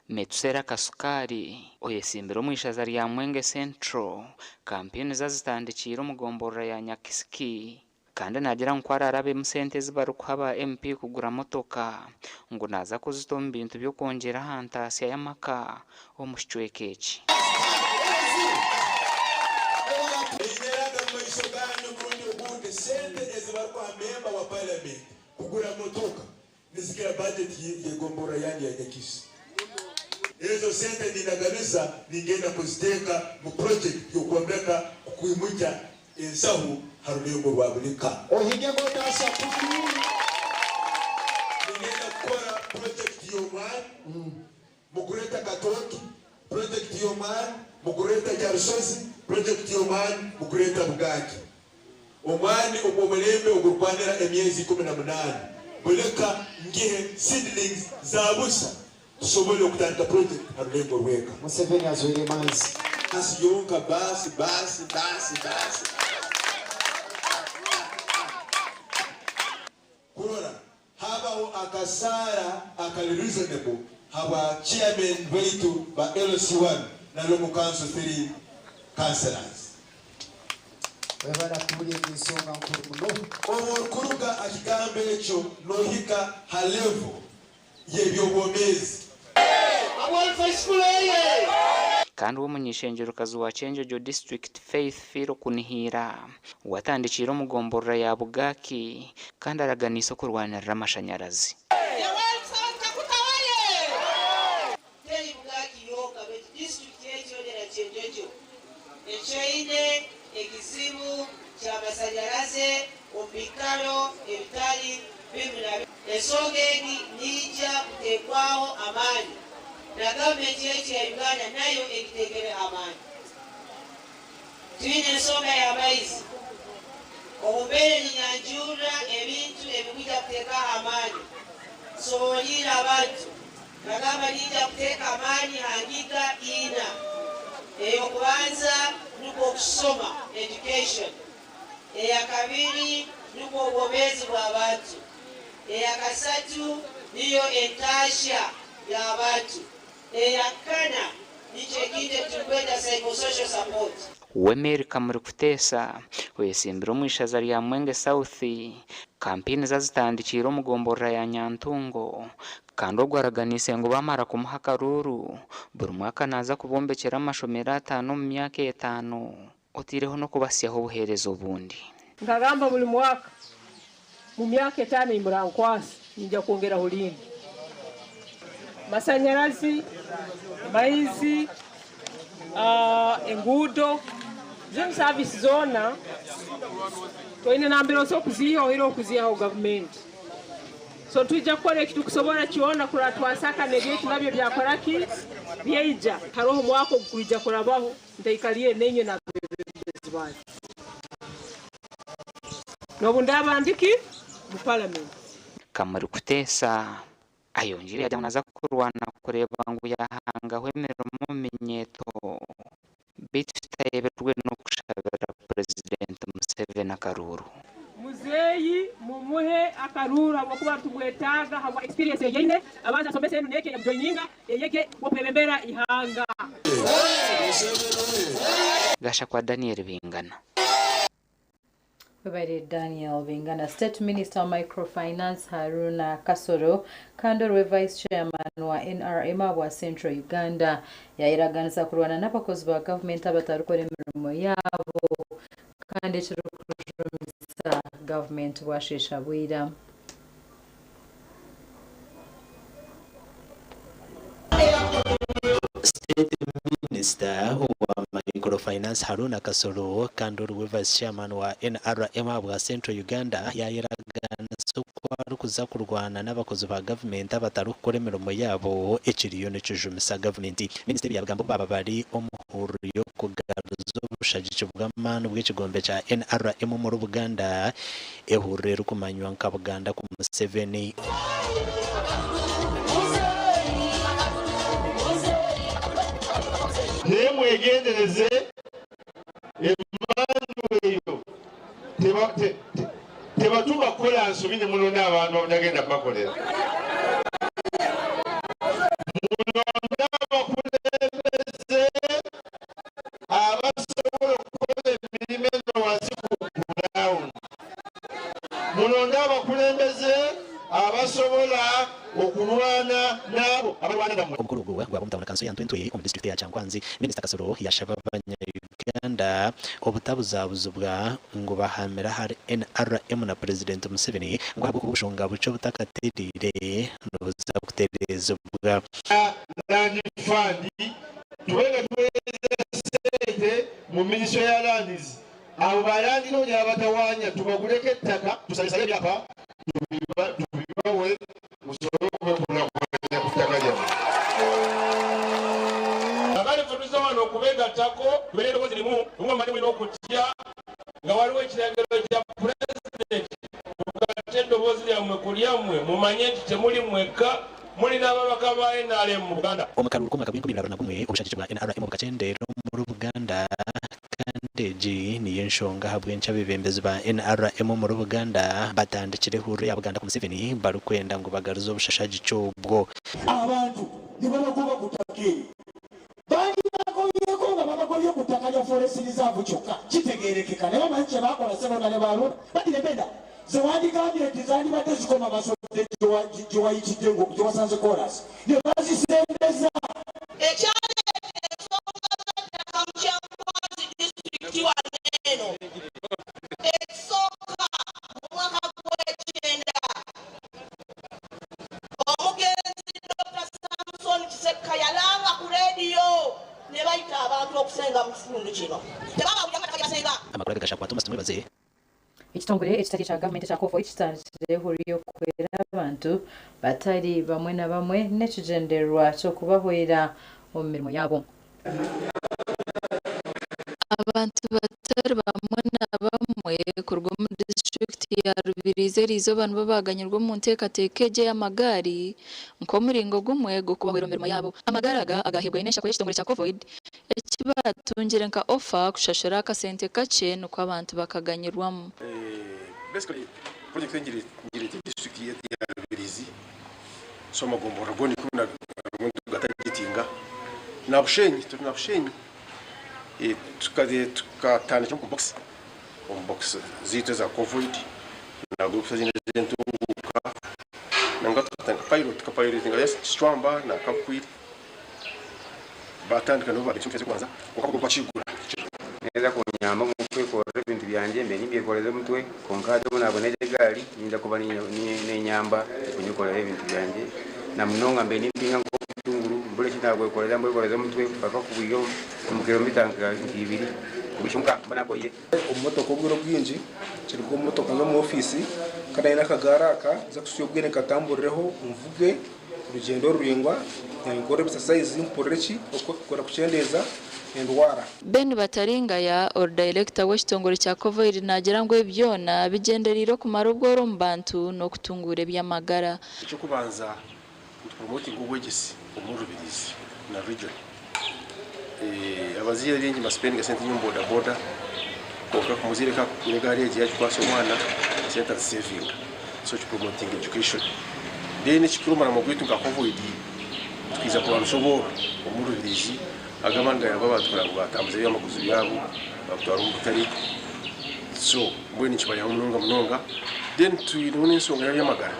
Metusera Kasukari oyesimbire omu ishaza rya Mwenge Central, kampeyini ze azitandikiire omu gomborora ya Nyakisiki kandi naagira ngu ku araarabemu sente ezi barikuha ba MP kugura motoka ngu naaza kuzita omu bintu by'okwongyera aha ntaasya y'amaka omu kicweka eki. Ninyeraga omu maisho gaanyu omurundi ogundi, sente ezi barikuha memba wa Paramenti kugura motoka nizikira bajeti y'egomborora yangye ya Nyakisi. Ezo sente nindagabiza ningenda kuziteeka mu project y'okwombeka kukwimukya ensahu ha rurengo rwa Bulika. Ohige ngu otaasya kutu. Ningenda kukora project y'omwani mukureeta Katooke, project y'omwani mukureeta Kyarushozi, project y'omwani mukureeta Bugangi. Omwani ogw'omulembe ogurikwanira emyezi 18 Bulika ngihe seedlings za busa. Tusobole okutandika project ha rulengo rweka. Museveni azoire emanzi. Baasi yonka baasi baasi baasi baasi. Kurora habaho akasaara akali reasonable habwa chairman baitu ba LC1 na Local Council 3 councillors. Webale kuburya egi nsonga nkuru muno. Obu orukuruga aha kigambo ekyo nohika ha level y'eby'obwomeezi. Kandi we omuny'eishengyerokazi wa Kyenjojo District Faith Philo Kunihira watandikiire omu gomborora ya Bugaki kandi araganiise okurwanirira amashanyarazi. Teri Bugaki yonka beitu disiturikiti egi yoona eya Kyenjojo ekyaine ekizibu ky'amasanyaraze omu biikaro ebitari bimwe na bimwe. Ensonga egi neija kuteekwaho amaani na gavumenti yaitu ya Uganda nayo egiteekereho amaani. Twine ensonga y'amaizi. Obu mbaire ninyanjurra ebintu ebikwija kuteekaho amaani, nsobooriire abantu nagamba niija kuteeka amaani ha ngiga ina. Ey'okubanza nukwo okusoma, education. Eyakabiri nukwo obwomeezi bw'abantu. Eyakasatu niyo entaahya y'abantu. Eyakana nikyo ekintu ekiturikweta psychosocial support. We Mary Kamuri Kuteesa oyesimbire omu ishaza rya Mwenge South, kampeyini ze azitandikiire omu gomborora ya Nyantungo kandi ogwo araganiise ngu baamara kumuha akaruuru, buri mwaka naaza kubombekyera amashomero ataano omu myaka etaano otaireho n'okubasyaho obuheereza obundi. Nkagamba buli mwaka mu myaka etaano ei murankwasa niinyija kwongeraho rindi masanyarazi, maizi, enguudo, zinu saavisi zoona toine nambere osobola kuziiha oihireho okuziihaho gavumenti. So nitwija kukora eki turikusobora kyona kurora twasaka n'ebyaitu nabyo byakora ki? Byaija. Haroho omwaka ogukwija kurabaho ntaikaliire nainywe n'abeebembezi banyu. N'obu ndaaba ndi ki? Mu palamenti. Kamuri Kuteesa ayongiire yaagira ngu naaza kurwana kureeba ngu yaahangaho emirimo omu minyeeto beitu tutayeberwe n'okushabira Purezidenti Museveni akaruuru. Muzeeyi mumuhe akaruuru habwokuba nitumwetaaga habwa experience ei aine, abanze asomese enu n'egi eyamujoininga eyege okwebembera ihanga. Gashakwa Daniel Bingana. Webare Daniel Bingana. State Minister wa Microfinance Haruna Kasoro kandi oriwe Vice Chairman wa NRM ahabwa Central Uganda yayeraganisa kurwana n'abakozi ba gavumenti abatarikukora emirimo yaabo kandi ekirikujumisa gavumenti bwasheesha bwira. State Minister owa Microfinance Haruna Kasolo kandi oriwe Vice Chairman wa NRM ahabwa Central Uganda yayeraganisa oku arikuza kurwana n'abakozi ba gavumenti abatarikukora emirimo yaabo ekiriyo nikijumisa gavumenti. Minisita ebi yabigamba obu baaba bari omu hururu y'okugaruza obushagiki bw'amaani bw'ekigombe kya NRM omuri Buganda Ehururu erikumanywa nka Buganda ku Museveni. Naye mwegendereze emandwa eyo tebatuma kukola nsobi ne munonda abantu abatagenda kubakolera. Munonde abakulembeze abasobola okukola emirimu eno wansi ku ground. Mulonde abakulembeze abasobola okulwana n'abo abalwana nammwe. Omukoro ogwo gwaba omu tauni kanso ya Ntwentwe omu disiturikiti eya Kyankwanzi. Minisita Kasolo yashaba abanya-Uganda obutabuzabuzibwa ngu bahamire ahari NRM na Purezidenti Museveni ngu ahabw'okuba obushonga bukye obutakatereire nibuza kutereezibwa. Land Fund tube nga tuweereza ssente mu minisitule ya Lands, abo ba landiroodi abatawanya tubaguleko ettaka tusalesale ebyapa tubibawe musobole okwekulaakulanya ku ttaka lyammwe. Kaakati ffe tuzze wano okubeegattako tubeere eddoboozi limu, nga mumanyi mulina okutya nga waliwo ekiragiro kya Pulezidenti, mugatte eddoboozi lyammwe ku lyammwe mumanye nti temuli mwekka. Muli n'ababaka ba nrm mu Buganda. Omu karuuru k'omwaka gw'enkumi ibiri na gumwe, obushagiki bwa NRM bukakyendeera omuri Buganda kandi egi niyo enshonga ahabw'enki abeebembezi ba NRM omuri Buganda batandikire ehururu ya Buganda ku Museveni barikwenda ngu bagaruze obushashagiki obwo. Abantu ne babagoba ku ttaka eryo. Bandibagobyeko nga babagobye ku ttaka lya Forest Reserve kyokka, kitegeerekeka. Naye omanyi kye baakola Sseronda ne Baaluuna? Baddira empenda ze wandigambye nti zandibadde zikoma Basodde gye wayitidde gye wasanze koolaasi ne bazisembeza. Ekyaleeta ensonga z'ettaka mu Kyankwanzi disitulikiti wano eno ekisooka mu mwaka gw'ekyenda omugenzi Dokita Samson Kisekka yalanga ku leediyo ne bayita abantu okusenga mu kitundu kino tebabawulira nga ttaka lye basenga. Amakuru aga gashakwa Thomas Tumwebaze. Ekitongore ekitari ekya gavumenti ekya Kofo kitandikire ehururu y'okuhwera abantu batari bamwe na bamwe n'ekigyendererwa ky'okubahwera omu mirimo yaabo. Abantu batari bamwe na bamwe kuruga omu disiturikiti ya Rubirizi eriizooba nibo baaganyirwa omu nteekateeka egi ey'amagaari nk'omuringo gumwe gw'okubahwera omu mirimo yaabo. Amagaari aga agaheebwayo n'enshako y'ekitongore kya Covoid eki baatungire nka ofa kushashura akasente kakye nikwo abantu bakaganyirwamu. Basically project ei ngirete district ya Rubirizi so amagomborora goona ikumi tugatargetinga na Bushenyi turi na Bushenyi tukatandikira omu box omu box zaitu eza Covoid na groups ezindi ez'entunguuka nangwa tukatandika pilot tukapilotinga Kicwamba na Kabukwire batandika nabo bagira ekyo kubanza kwonka bo bakigura. Neeza kunyamba omu kwekorera ebintu byangye mbe nimbyekoreza omutwe kwonka hati obu naabona egi egaari ninza kuba nenyamba kunyekorera ebintu byangye na munonga mbe nimpinga nk'obutunguru mbure eki naabwekorera mbwekoreze omutwe mpaka kubwiha omu kilomita nka ibiri kuhika omuka mba naakoyire. Omu motoka obwire obwingi kiruga omu motoka nza omu ofiisi kandi nyine akagaari aka nza kuhitsya obwire nkatamburireho nvuge orugyendo ruraingwa nkore ebisasayizi mpurire ki okukora kukyendeeza endwara. Ben Bataringaya, ori dayirekita w'ekitongore kya Covoid naagira ngu ebi byona bigyendereire okumara obworo omu bantu n'okutunguura eby'amagara. Eky'okubanza nitupromotinga obwegyese omuri Rubirizi na region. Abazaire baingi nibasipendinga sente nyingi omu boda boda kwonka omuzaire ku akugura egaari egi yagikwasa omwana esente azisevinga so kipromotinga education. Then ekikuru omurimo gwaitu nka Covoid twija kurwanisa obworo omuri Rubirizi aga amaani gayamba abantu kureba ngu batambuza ebyamaguzi byabo babitwara omu butare so mbwenu nikibayamba munonga munonga. Then twineho n'enshonga y'eby'amagara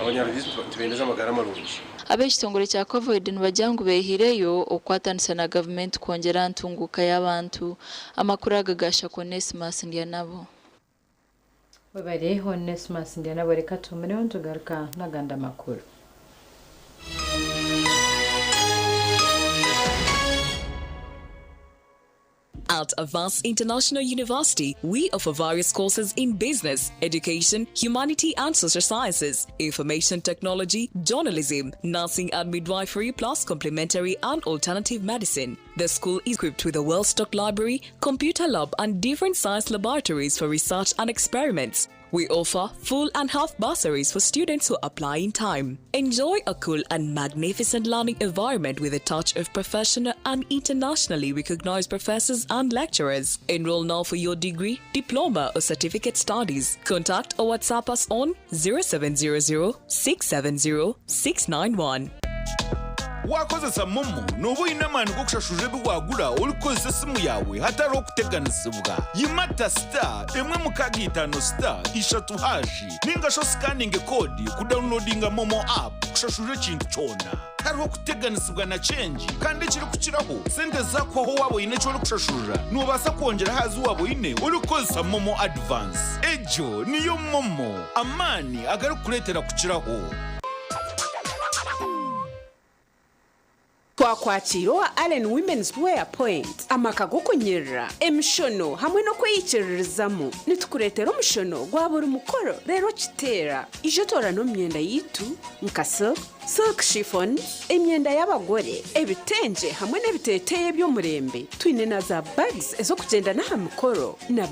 abanyarubirizi nitubendeza amagara marungi. Ab'ekitongore kya Covoid nibagira ngu behiireyo okukwatanisa na gavumenti kwongyera aha ntunguuka y'abantu. Amakuru aga gashakwa Onesmus Ndyanabo. Webare Onesmus Ndyanabo reka tuhumireho nitugaruka n'agandi amakuru. At Avance International University, we offer various courses in business, education, humanity and social sciences, information technology, journalism, nursing and midwifery, plus complementary and alternative medicine. The school is equipped with a well-stocked library, computer lab, and different science laboratories for research and experiments. We offer full and half bursaries for students who apply in time. Enjoy a cool and magnificent learning environment with a touch of professional and internationally recognized professors and lecturers. Enroll now for your degree, diploma, or certificate studies. Contact or WhatsApp us on 0700 670 691. Waakozesa MoMo nooba oine amaani g'okushashurira ebi waagura orikukozesa esimu yaawe hatariho kuteganisibwa. Yimata star emwe mukaaga itaano star ishatu hashi nainga shi osikaninge koodi kudawunilodinga MoMo app kushashurira ekintu kyona. Tihariho kuteganisibwa na kyengi kandi ekirikukiraho, sente zaakuhwaho waaba oine eki orikushashurira, noobaasa kwongyera aha zi waaba oine orikukozesa MoMo Advance. Egyo niyo MoMo, amaani agarikukureetera kukiraho. Twakwakiira owa Allen Women's Wear Point, amaka g'okunyirira, emishono hamwe n'okweyikiririzamu. Nitukureetera omushono gwa buri mukoro reero okiteera. Ija otoorane omu myenda yaitu nka silk, silk chiffon, emyenda y'abagore, ebitengye hamwe n'ebiteeteeyi eby'omurembe. Twine na za bags ez'okugyenda n'aha mikoro na.